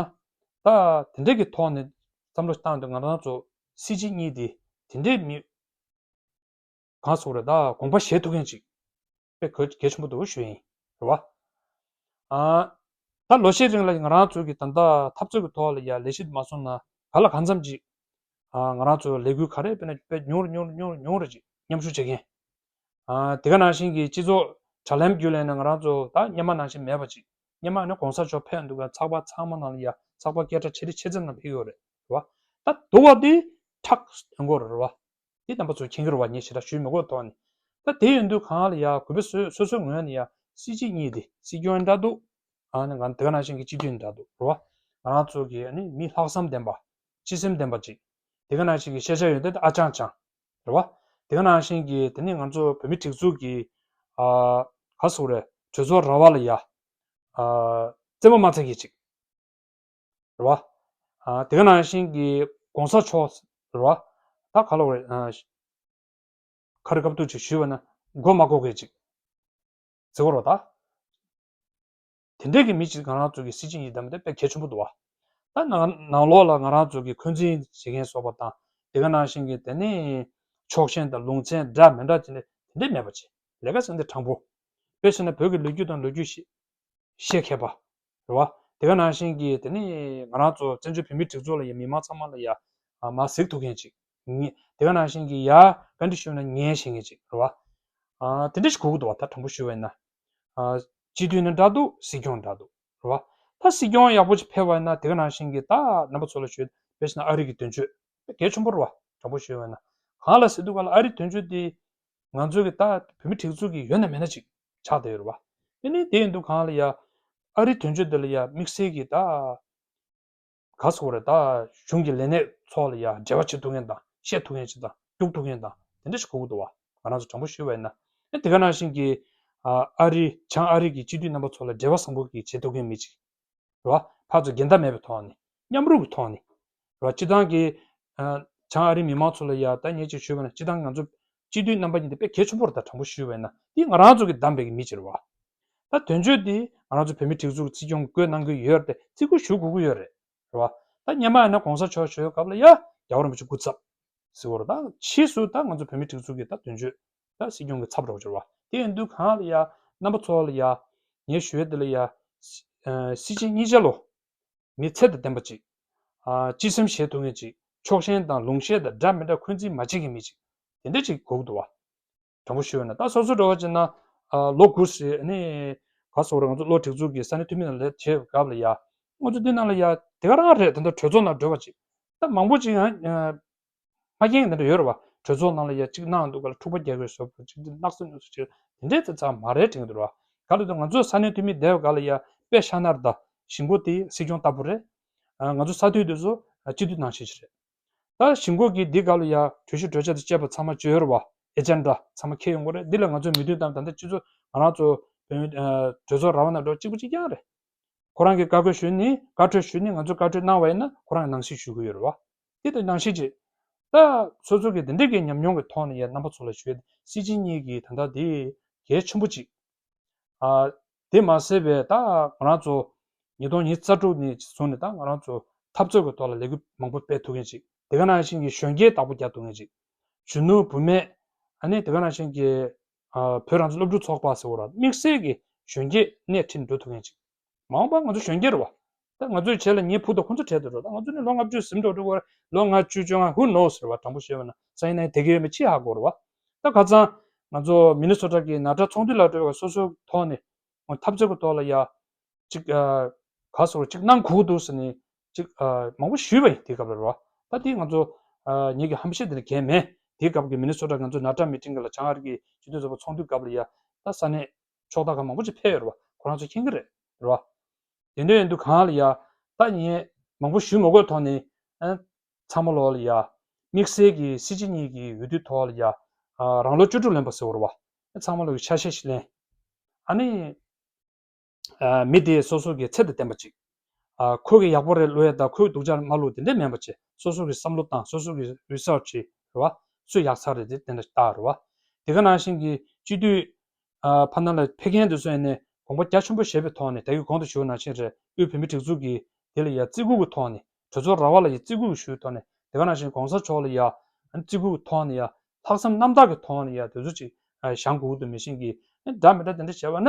ད་དེ་འདྲས་ཀྱི་ཐོག་ནས་བསམ་བློ་བཏང་དུས་ང་རང་ཚོ་སྲིད་སྤྱི་གཉིས་དེ་དེ་འདྲས་མི་གང་ཟེར་དགོས་རེད། ད་དགོངས་པ་བཞེས་ཐུབ་མཁན་ཅིག་དཔེ་གལ་གལ་ཆེན་པོ་འདུག་ཞུ་ཡིན་རེད་བ། ཨ་ད་ལོ་ཤས་རིང་ལ་ང་རང་ཚོ་གི་ད་ལྟ་འཐབ་རྩོད་ཀྱི་ཐོག་ལ་ཡ་ལས་གཞི་དེ་མ་སོང་ན་ག་ལ་གང་འཚམ་ཅིག་ ཨ་ང་རང་ཚོ་ལས་འགུལ་ག་རེ་དཔེར་ན་དཔེ་ཉུང་རུ་ཉུང་རུ་ཉུང་རུ་ཉུང་རུ་ཅིག་མཉམ་ཞུགས་བྱེད་མཁན། ཨ་དེ་ག་ནང་བཞིན་གྱི་སྤྱི་ཚོགས་དྲ་ལམ་བརྒྱུད་ལས་ནས་ང་རང་ཚོ་ད་སྔོན་མ་ནང་བཞིན་མེད་པ་ཅིག་སྔོན་མ་ནི་གོང་ས་མཆོག་ཕེབས་འདུག་ག་ཚགས་པར་ཚང་མ་ནང་ལ་ཡ་ཚགས་པར་སྐད་གྲགས་ཆེ་རིགས་ཆེ་ཚད་ནང་ཕེབས་ཡོད་རེད་རེད་བ། ད་སྡུག་པ་དེ་ཁྲག་ཐོན་གོ་རེད་བ། དེ་རྣམ་པ་ཚོ་མཁྱེན་གྱི་རེད་བ། ངས་ཞེ་དྲག་ཞུས་མི་དགོས་ཐོག་ནས། ད་དེ་ཡིན་དུས་གང་ལ་ཡ་གུས་པ་སོ་སོ་སོའི་ངོས་ནས་ཡ་སྲིད་སྤྱི་གཉིས་དེ་སྲིད་སྐྱོང་འདྲ་འདུག་ཨ་ནི་ང་དེ་ག་ནང་བཞིན་གྱི་སྤྱི་འཐུས་འདྲ་འདུག་རེད་བ། ང་རང་ཚོ་གི་ཨ་ནི་མི་ལྷག་བསམ་ལྡན་པ། སྤྱི་སེམས་ལྡན་པ་ཅིག་དེ་ག་ནང་བཞིན་གྱི་ཤེས་བྱ་ཡོན་ཏན་དེ་ཨ་ཅང་ཅང་རེད་བ། དེ་ག་ནང་བཞིན་གྱི་དེ་ནི་ང་ཚོ་བོད་མི་སྒྲིག་འཛུགས་ཀྱི་ཨ་ག་ཟེར་དགོས་རེད། གྲོས་ཚོགས་ར་བ་ལ་ཡ་ཨ་རྩེད་མོ་མ་འཚལ་མཁན་ཅིག་རེད་བ། ཨ་དེ་ག་ནང་བཞིན་གྱི་གོང་ས་མཆོག་རེད་བ། ད་ག་ལབ་དགོས་རེད། ཨ་ཁ་རི་ཁ་ཐུག་ཅིག་ཞུས་པ་ན་མགོ་མ་འགོག་མཁན་ཅིག་ཟེར་བ་རེད་བ་ད། དེ་འདྲས་ཀྱི་མི་ཅིག་ང་རང་ཚོ་གི་སྲིད་སྤྱི་གཉིས་ལྡན་པ་དེ་དཔེ་གལ་ཆེན་པོ་འདུག་བ། ད་ནང་ནང་ལོགས་ལ་ང་རང་ཚོ་གི་འཁོན་འཛིན་བྱེད་མཁན་བཟོ་བ་དང་། དེ་ག་ནང་བཞིན་གྱི་དེ་ནི་ཕྱོགས་ཞེན་དང་ལུང་ཚན་འདྲ་མི་འདྲ་བྱས་ནས་དེ་འདྲས་མེད་པ་བྱས། ལས་ཀ་བྱེད་འདི་དྲང་པོ། དཔེ་བྱས་ན་བོད་ཀྱི་ལོ་རྒྱུས་དང་ལོ་རྒྱུས་ཤེས་ཤེས་མཁས་པ་རེད་བ། དེ་ག་ནང་བཞིན་གྱི་དེ་ནི་ང་རང་ཚོ་བཙན་བྱོལ་བོད་མིའི་སྒྲིག་འཛུགས་ལ་ཡ་མི་མང་ཚང་མ་ལ་ཡ་ཨ་མར་གཟིགས་ཐུབ་མཁན་ཅིག་ངེས་དེ་ག་ནང་བཞིན་གྱི་ཡ་བཀའ་འདྲི་ཞུས་ན་ཉན་ཤེས་མཁན་ཅིག་རེད་བ། ཨ་དེ་འདྲ་ཞིག་དགོས་ཀྱི་འདུག་བ། ད་དྲང་པོ་ཞུས་པ་ཡིན་ན། ཨ་སྤྱི་འཐུས་ནི་འདྲ་འདུག་སྲིད་སྐྱོང་འདྲ་འདུག་རེད་བ། ད་སྲིད་སྐྱོང་ཡག་པོ་ཅིག་ཕེབས་པ་ཡིན་ན་དེ་ག་ནང་བཞིན་གྱི་ད་རྣམ་པ་ཚོ་ལ་ཞུས་དཔེ་བྱས་ན་ཨ་རི་གི་དོན་གཅོད་དཔེ་གལ་ཆེན་པོ་རེད་བ། དྲང་པོ་ཞུས་པ་ཡིན་ན། གང་ལ་ཟེར་དུས་ག་ལ་ཨ་རི་དོན་གཅོད་དེ་ང་ཚོ་གི་ད་བོད་མི་སྒྲིག་འཛུགས་ཀྱི་ཡོད་ན་མེད་ན་ཅིག་ཆགས་བསྡད་ཡོད་རེད་བ། དེ་ནི་དེ་ཡིན་དུས་གང་ལ་ཡ་ཨ་རི་དོན་གཅོད་དེ་ལ་ཡ་དམིགས་བསལ་གྱི་ད་ག་ཟེར་དགོས་རེད། ད་གཞུང་གི་ལས་སྣེ་ཚོ་ལ་ཡ་འབྲེལ་བ་བྱེད་ཐུབ་མཁན་དང་བཤད་ཐུབ་མཁན་ཅིག་དང་རྒྱུག་ཐུབ་མཁན་དང་དེ་འདྲ་ཞིག་དགོས་ཀྱི་འདུག་བ། ང་རང་ཚོ་དྲང་པོ་ཞུས་པ་ཡིན་ན། ཨེ་དེ་ག་ནང་བཞིན་གྱི་ཨ་ཨ་རི་བྱང་ཨ་རི་གི་སྤྱི་འཐུས་རྣམ་པ་ཚོ་ལ་འབྲེལ་བ་བཟང་པོ་གི་བྱེད་ཐུབ་མཁན་མི་ཅིག་རེད་བ། ཕར་ཚུར་འགལ་ཟླ་མེད་པའི་ཐོག་ནས་མཉམ་རུབ་ཀྱི་ཐོག་ནས་རེད་བ། སྤྱི་བཏང་གི་ཨ་བྱང་ཨ་རི་མི་མང་ཚོ་ལ་ཡ་ད་ངས་ཅིག་ཞུས་པ་ན་སྤྱི་བཏང་ང་ཚོ་སྤྱི་འཐུས་རྣམ་པ་གཉིས་དེ་དཔེ་གལ་ཆེན་པོ་རེད། ད་དྲང་པོ་ཞུས་པ་ཡིན་ན་འདི་ང་རང་ཚོ་གི་བདམས་པའི་གི་མི་ཅིག་རེད་བ། ད་དོན་གཅོད་འདི་ང་རང་ཚོ་བོད་མི་སྒྲིག་འཛུགས་སྲིད་སྐྱོང་བསྐོས་གནང་གི་ཡོད་རེད་དེ་བརྩི་བཀུར་ཞུ་དགོས་ཀྱི་ཡོད་རེད། རེད་བ། ད་སྔོན་མ་ཡིན་ན་གོང་ས་མཆོག་བྱོན་ཡོད་སྐབས་ལ་ཡ་རྒྱལ་བ་རིན་པོ་ཆེ་སྐུ་ཚབ་ཟེར་བ་རེད། ད་ཕྱིས་སུ་ད་ང་ཚོ་བོད་མི་སྒྲིག་འཛུགས་ཀྱི་ད་དོན་གཅོད་ད་སྲིད་སྐྱོང་གི་ཚབ་རོགས་བྱེད་རེད་བ། དེ་ཡིན་དུས་གང་ལ་ཡ་རྣམ་པ་ཚོ་ལ་ཡ་ངས་ཞུ་ཡས་འདི་ལ་ཡ་སྲིད་སྤྱི་གཉིས་ཆ་ལོ། མི་ཚེ་དང་ལྡན་པ་ཅིག་ཨ་སྤྱི་སེམས་བཞེས་ཐུབ་མཁན་ཅིག་ཕྱོགས་ཞེན་དང་ལུང་ཤེས་དང་འདྲ་མི་འདྲ་འཁོན་འཛིན་མ་བྱེད་མཁན་མི་ཅིག་དེ་འདྲ་ཅིག་དགོས་ཀྱི་འདུག་བ། དྲང་པོ་ཞུས་པ་ན་ད་སོ་སོ་འདྲ་བོ་བྱས་ན་ཨ་ལོ་དགུ་ཟིན་ནས་ག་ཟེར་དགོས་རེད། ང་ཚོ་བློ་སྒྲིག་འཛུགས་ཀྱི་ས་གནས་འཐུས་མི་ནང་ལས་བྱེད་སྐབས་ལ་ཡ་ང་ཚོ་འདི་ནང་ལ་ཡ་དེ་ག་རང་རེད། ད་ལྟ་གྲོས་ཚོགས་ནང་འགྲོ་བ་ཅིག་ད་མང་པོ་ཅིག་ཡང་ཨ་མ་རྒན་འདི་འདྲ་ཡོད་རེད་བ། གྲོས་ཚོགས་ནང་ལ་ཡ་གཅིག་གནང་འདུག་ག་ལ་འཁྲུག་པ་རྒྱག་དགོས་བཟོ་བ་ཅིག་སྣག་ཚ་ཉོག་ཚ་བྱེད་དེ་འདྲའི་ཚ་ཚ་མ་རེད་དྲན་གྱི་འདུག་ར། ག་ལ་དུ་ང་ཚོ་ས་གནས་འཐུས་མི་བསྡད་པ་ག་ལ་ཡ་དཔེ་ཤ་ནར་ད་གཞིས་འགོ་དེ་སྲིད་སྐྱོང་ལྟ་བུ་རེད། ང་ཚོ་ས་འཐུས་དེ་ཚོ་སྤྱི་འཐུས་ནང་བཞིན་ཞིག་རེད། ད་གཞིས་འགོ་གི་འདི་ག་ལ་ཡ་གྲོས་གཞི་གྲོས་འཆར་དང་བཅས་པ་ཚང་མ་བཅོས་ཡོད་རེད་བ། ཨེ་ཇེན་ཌ་ཚང་མ་འཁྱེར་ཡོང་གི་རེད། འདི་ལ་ང་ཚོའི་མོས་མཐུན་དང་ད་ལྟ་སྤྱི་ཚོགས་ང་རང་ཚོ་བོད་མི་གྲོས་ཚོགས་ར་བ་ན་འགྲོ་གཅིག་པ་གཅིག་རྐྱང་རེད། ཁོ་རང་གིས་བཀའ་བཀོད་ཞུས་ནི་བཀའ་འཁྲོལ་ཞུས་ནི་ང་ཚོས་བཀའ་འཁྲོལ་གནང་བ་ཡིན་ན་ཁོ་རང་གིས་ནང་བཞིན་ཞུ་གི་ཡོད་རེད་བ། དེ་དང་ནང་བཞིན་བྱེད། ད་སོ་སོ་གི་དེ་འདྲས་ཀྱི་ཉམས་མྱོང་གི་ཐོག་ནས་ཡ་རྣམ་པ་ཚོ་ལ་ཞུས་ཏེ་སྲིད་སྤྱི་གཉིས་ཀྱིས་ད་ལྟ་དེ་གལ་ཆེན་པོ་ཅིག་ཨ་དེ་མ་ཟད་པའི་ད་ང་རང་ཚོ་ཉིས་སྟོང་ཉི་ཤུ་རྩ་དྲུག་ནས་བཟུང་ནས་ད་ང་རང་ཚོ་འཐབ་རྩོད་ཀྱི་ཐོག་ལ་ལས་འགུལ་མང་པོ་སྤེལ་ཐུབ་མཁན་ཅིག་དེ་ག་ནང་བཞིན་གྱི་གཞོན་སྐྱེས་བདག་པོ་རྒྱག་ཐུབ་མཁན་ཅིག་གཞོན་ནུ་བུད་མེད་ཨ་ནི་དེ་ག་ནང་བཞིན་གྱི་ཨ་བོད་རང་བཙན་སློབ་ཕྲུག་ཚོགས་པ་ཟེར་བ་ར་དམིགས་བསལ་གྱི་གཞོན་སྐྱེས་སྣེ་ཁྲིད་འགྲོ་ཐུབ་མཁན་ཅིག་མ་འོངས་པར་ང་ཚོ་གཞོན་སྐྱེས་རེད་བ། ད་ང་ཚོའི་རྗེས་ལ་ངའི་བུ་དང་ཁོ་ཚོ་གྲས་དེ་རེད། ད་ང་ཚོ་ནི་ལོ་ལྔ་བཅུ་ཟིན་འགྲོ་འགྲོ་གི་རེད། ལོ་ལྔ་བཅུ་བཅོ་ལྔ་who knows རེད་བ། དྲང་པོ་བཤད་པ་ན་སང་ཉིན་ནས་དེ་ག་ཡོད་མེད་ཅི་ཧ་གོ་རེད་བ། ད་ཁ་སང་ང་ཚོ་མི་ནི་སོ་ཊ་གི་ན་ཊ་ཚོགས་འདུ་ལ་འགྲོ་བའི་སོ་སོའི་ཐོག་ནས་འཐབ་རྩོད་ཀྱི་ཐོག་ལ་ཡ་གཅིག་ཨ་ག་ཟེར་གཅིག་གནང་དགོས་འདུག་ཟེར་ནས་གཅིག་ཨ་མང་པོ་ཞུས་པ་ཡིན་དེ་སྐབས་ལ་རེད་བ། ད་དེ་ང་ཚོ་ཨ་ངེད་ཀྱི་ཧམ་བཤད་དེ་ནི་གལ་མེད། དེའི་སྐབས་ཀྱི་མི་ནི་སོ་ཊ་ང་ཚོ་ན་ཊ་མི་ཊིང་གི་ལ་བྱང་ཨ་རི་གི་སྤྱི་འཐུས་ཚོགས་པ་ཚོགས་འདུའི་སྐབས་ལ་ཡ་ད་ས་གནས་ཕྱོགས་མཐའ་ཁག་མང་པོ་ཅིག་ཕེབས་ཡོད་རེད་བ། ཁོ་རང་ཚོ་མཁྱེན་གྱི་རེད་རེད་བ། དེ་འདྲ་ཡིན་དུས་གང་ལ་ཡ་ད་ངས་མང་པོ་ཞུ་མ་དགོས་ཐོག་ནས་ཨ་ཚང་མ་ལོག་ལ་ཡ་དམིགས་བསལ་གྱི་སྲིད་སྤྱི་གཉིས་ཀྱི་འོས་བསྡུའི་ཐོག་ལ་ཡ་ཨ་རང་ལོ་བཅུ་དྲུག་ལོན་པ་ཟེར་བ་རེད་བ། ཚང་མ་ལོག་གི་ཆ་ཤས་ཤིག་ལེན། ཨ་ནི་ཨ་མི་དེ་སོ་སོ་གི་ཚད་དང་ལྡན་པ་ཅིག་ཨ་ཁོ་གི་ཡག་པོ་རེད་ལོས་ཡ་ད་ཁོའི་སྡུག་ཅག་མ་ལོས་དེ་འདྲས་མིན་པ་བྱས་སོ་སོ་གི་བསམ་བློ་དང་སོ་སོ་གི་རི་སར་ཆི་རེད་བ། སུ་ཡག་ཚར་རེད་དེ་དེ་འདྲ་ལྟ་རེད་བ། དེ་ག་ནང་བཞིན་གྱི་སྤྱི་འཐུས་ཨ་ཕ་ན་ལ་ཕེབས་མཁན་དེ་ཚོ་ཡིན་ནས་དགོངས་པ་རྒྱ་ཆེན་པོ་བཞེས་པའི་ཐོག་ནས་ད་གི་གོང་དུ་ཞུས་ནང་བཞིན་རེད། དབུས་བོད་མི་སྒྲིག་འཛུགས་ཀྱི་དེ་ལ་ཡ་བརྩི་བཀུར་གྱི་ཐོག་ནས་གྲོས་ཚོགས་ར་བ་ལ་ཡ་བརྩི་བཀུར་ཞུས་ཐོག་ནས་དེ་ག་ནང་བཞིན་གོང་ས་མཆོག་ལ་ཡ་བརྩི་བཀུར་གྱི་ཐོག་ནས་ཡ་ལྷག་བསམ་རྣམ་དག་གི་ཐོག་ནས་ཡ་དེ་ཚོ་ཅིག་ཨ་བཞེངས་དགོས་ཀྱི་འདུག་མི་ཤེས་ཀྱི་འདྲ་མི་འདྲ་དེ་འདྲ་བྱས་པ་ན་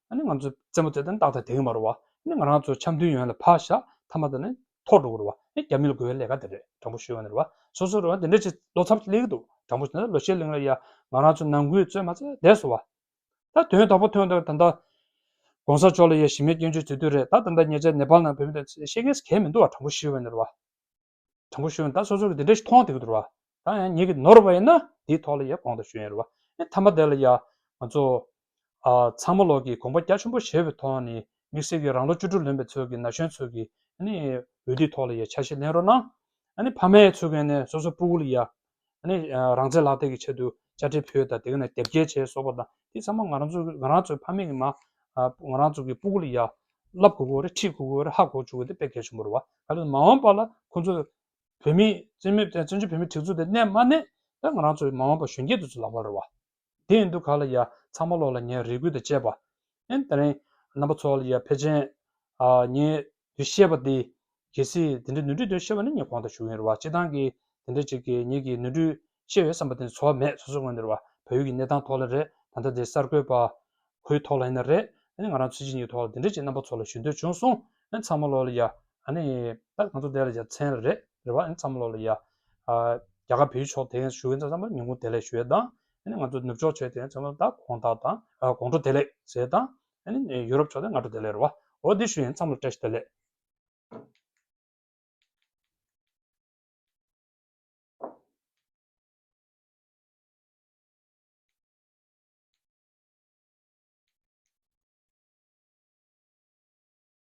ཨ་ནི་ང་ཚོ་རྩེད་མོ་རྩེ་དང་ཏག་ཏག་བསྡད་ཀྱི་མ་རེད་བ། ཨ་ནི་ང་རང་ཚོ་འཆམ་མཐུན་ཡོང་ཡ་ལ་ཕར་བཞག་མཐའ་མ་དེ་ནི་ འཐོར་འགྲོ་གི་རེད་བ། ཨེ་རྒྱ་མི་ལ་རྒོལ་བའི་ལས་ཀ་དེ་རེད། དྲང་པོ་ཞུས་པ་ནི་རེད་བ། སོ་སོ་རེད་བ། དེ་འདྲ་ཅིག་བློ་འཚབ་ཅིག་སླེབས་ཀྱི་འདུག་དྲང་པོ་ཞུས་ན་ལོ་ཤས་གླིང་ལ་ཡ་ང་རང་ཚོ་ནང་ཁུལ་རྩོད་མ་རྩོད་བསྡད་སོང་བ། ད་དོན་དག་པོ་ཐོན་དུས་ད་ལྟ་༸གོང་ས་མཆོག་ལ་ཡ་གཞི་མེད་སྐྱོན་བརྗོད་བྱེད་དུས་རེད། ད་ད་ལྟ་ཉེ་ཆར་ནེ་པཱལ་ནང་བོད་མི་དང་བཤད་མཁན་གང་ཡང་མི་འདུག་བ། དྲང་པོ་ཞུས་པ་ནི་རེད་བ། དྲང་པོ་ཞུས་ན་ད་སོ་སོ་གི་འདི་འདྲ་ཞིག་མཐོང་བསྡད་ཀྱི་འདུག་ར། ད་ཡང་ངེད་ཀྱི་ནོར་བ་ཡིན་ན་དེའི་ཐོག་ལ་ཡ་དགོངས་དག་ཞུ་ཡ་རེད་བ། ཨེ་མཐའ་མ་དེ་ལ་ཡ་ང་ཚོ་ཨ་ཚང་མ་ལོག་གི་དགོངས་པ་རྒྱ་ཆེན་པོ་བཞེས་པའི་ཐོག་ནས་དམིགས་བསལ་གྱི་རང་ལོ་བཅུ་དྲུག་ལོན་པའི་ཚོ་གི་ན་གཞོན་ཚོ་གི་ཨ་ནི་འོས་བསྡུའི་ཐོག་ལ་ཡ་ཆ་ཤས་ལེན་རོགས་གནང་། ཨ་ནི་ཕ་མའི་ཚོ་གི་ནས་སོ་སོ་སྤུ་གུ་ལ་ཡ་ཨ་ནི་ཨ་རང་བཙན་ལག་དེབ་ཀྱི་ཆེད་དུ་དཔྱ་ཁྲལ་ཕུལ་དང་དེ་ག་ནས་དེབ་སྐྱེལ་བྱས་སོགས་པ་དང་དེ་ཚང་མ་ང་རང་ཚོ་ང་རང་ཚོའི་ཕ་མས་ཀྱི་མ་ཨ་ང་རང་ཚོ་གི་སྤུ་གུ་ལ་ཡ་བསླབ་དགོས་ཀྱི་རེད། ཁྲིད་དགོས་ཀྱི་རེད། ཧ་གོ་བཅུག་དགོས་དེ་དཔེ་གལ་ཆེན་པོ་རེད་བ། ག་ལ་མ་འོངས་པ་ལ་ཁོ་ཚོ་བོད་མི་བཙན་མི་བཙན་བྱོལ་བོད་མི་སྒྲིག་འཛུགས་དེ་གནས་མ་གནས་ད་ང་རང་ཚོའི་མ་འོངས་པ་གཞོན་སྐྱེས་དེ་ཚོ་ལག་པ་རེད་བ། དེ་ཡིན་དུས་ག་ལ་ཡ་ཚང་མ་ལོག་ལ་ངས་རེ་སྐུལ་དང་བཅས་པ། ཨེ་དེ་རིང་རྣམ་པ་ཚོ་ལ་ཡ་ཕལ་ཆེར་ཨ་ངས་འདི་བཤད་པ་དེ་གལ་སྲིད་དེ་འདྲའི་ནོར་འཁྲུལ་དེ་བཤད་པ་ནི་ངས་དགོངས་དག་ཞུ་གི་ཡིན་རེད་བ། སྤྱིར་བཏང་གི་དེ་འདྲ་ཅིག་གི་ངེད་ཀྱི་ནོར་འཁྲུལ་བཤད་ཡོད་བསམ་པ་དེ་ཚོ་མེད། སོ་སོ་ངོས་ནས་རེད་བ། བལ་ཡུལ་གྱི་གནས་སྟངས་ཐོག་ལ་རེད། ད་ལྟ་དེ་གསར་འགོད་པ་ཁོའི་ཐོག་ལ་ཡིན་ན་རེད། ཨ་ནི་ང་རང་ཚོ་གཅིག་གཉིས་ཐོག་ལ་དེ་འདྲ་ཅིག་རྣམ་པ་ཚོ་ལ་ཞུ་འདོད་བྱུང་སོང་། ཨ་ནི་ཚང་མ་ལོག་ལ་ཡ་ཨ་ནི་ད་ང་ཚོ་དེ་ལ་ཡ་མཚན་ལ་རེད་རེད་བ། ཨ་ནི་ཚང་མ་ལོག་ལ་ཡ་ཨ་རྒྱ་གར་བལ་ཡུལ་ཕྱོགས་དེ་ཞུ་གི་ཚང་མ་ཉིན་གུང་བདེ་ལེགས་ཞུ་ཡ་དང་། ཨ་ནི་ང་ཚོ་ནུབ་ཕྱོགས་ཕྱོགས་དེ་ཚང་མ་ད་དགོང་དག་དང་ཨ་དགོང་དྲོ་བདེ་ལེགས་ཟེར་དང་། ཨ་ནི་ཡུ་རོབ་ཕྱོགས་དེ་སྔ་དྲོ་བདེ་ལེགས་རེད་བ། འོ་དེ་ཞུ་ཡིན། ཚང་མ་ལ་བཀྲ་ཤིས་བདེ་ལེགས།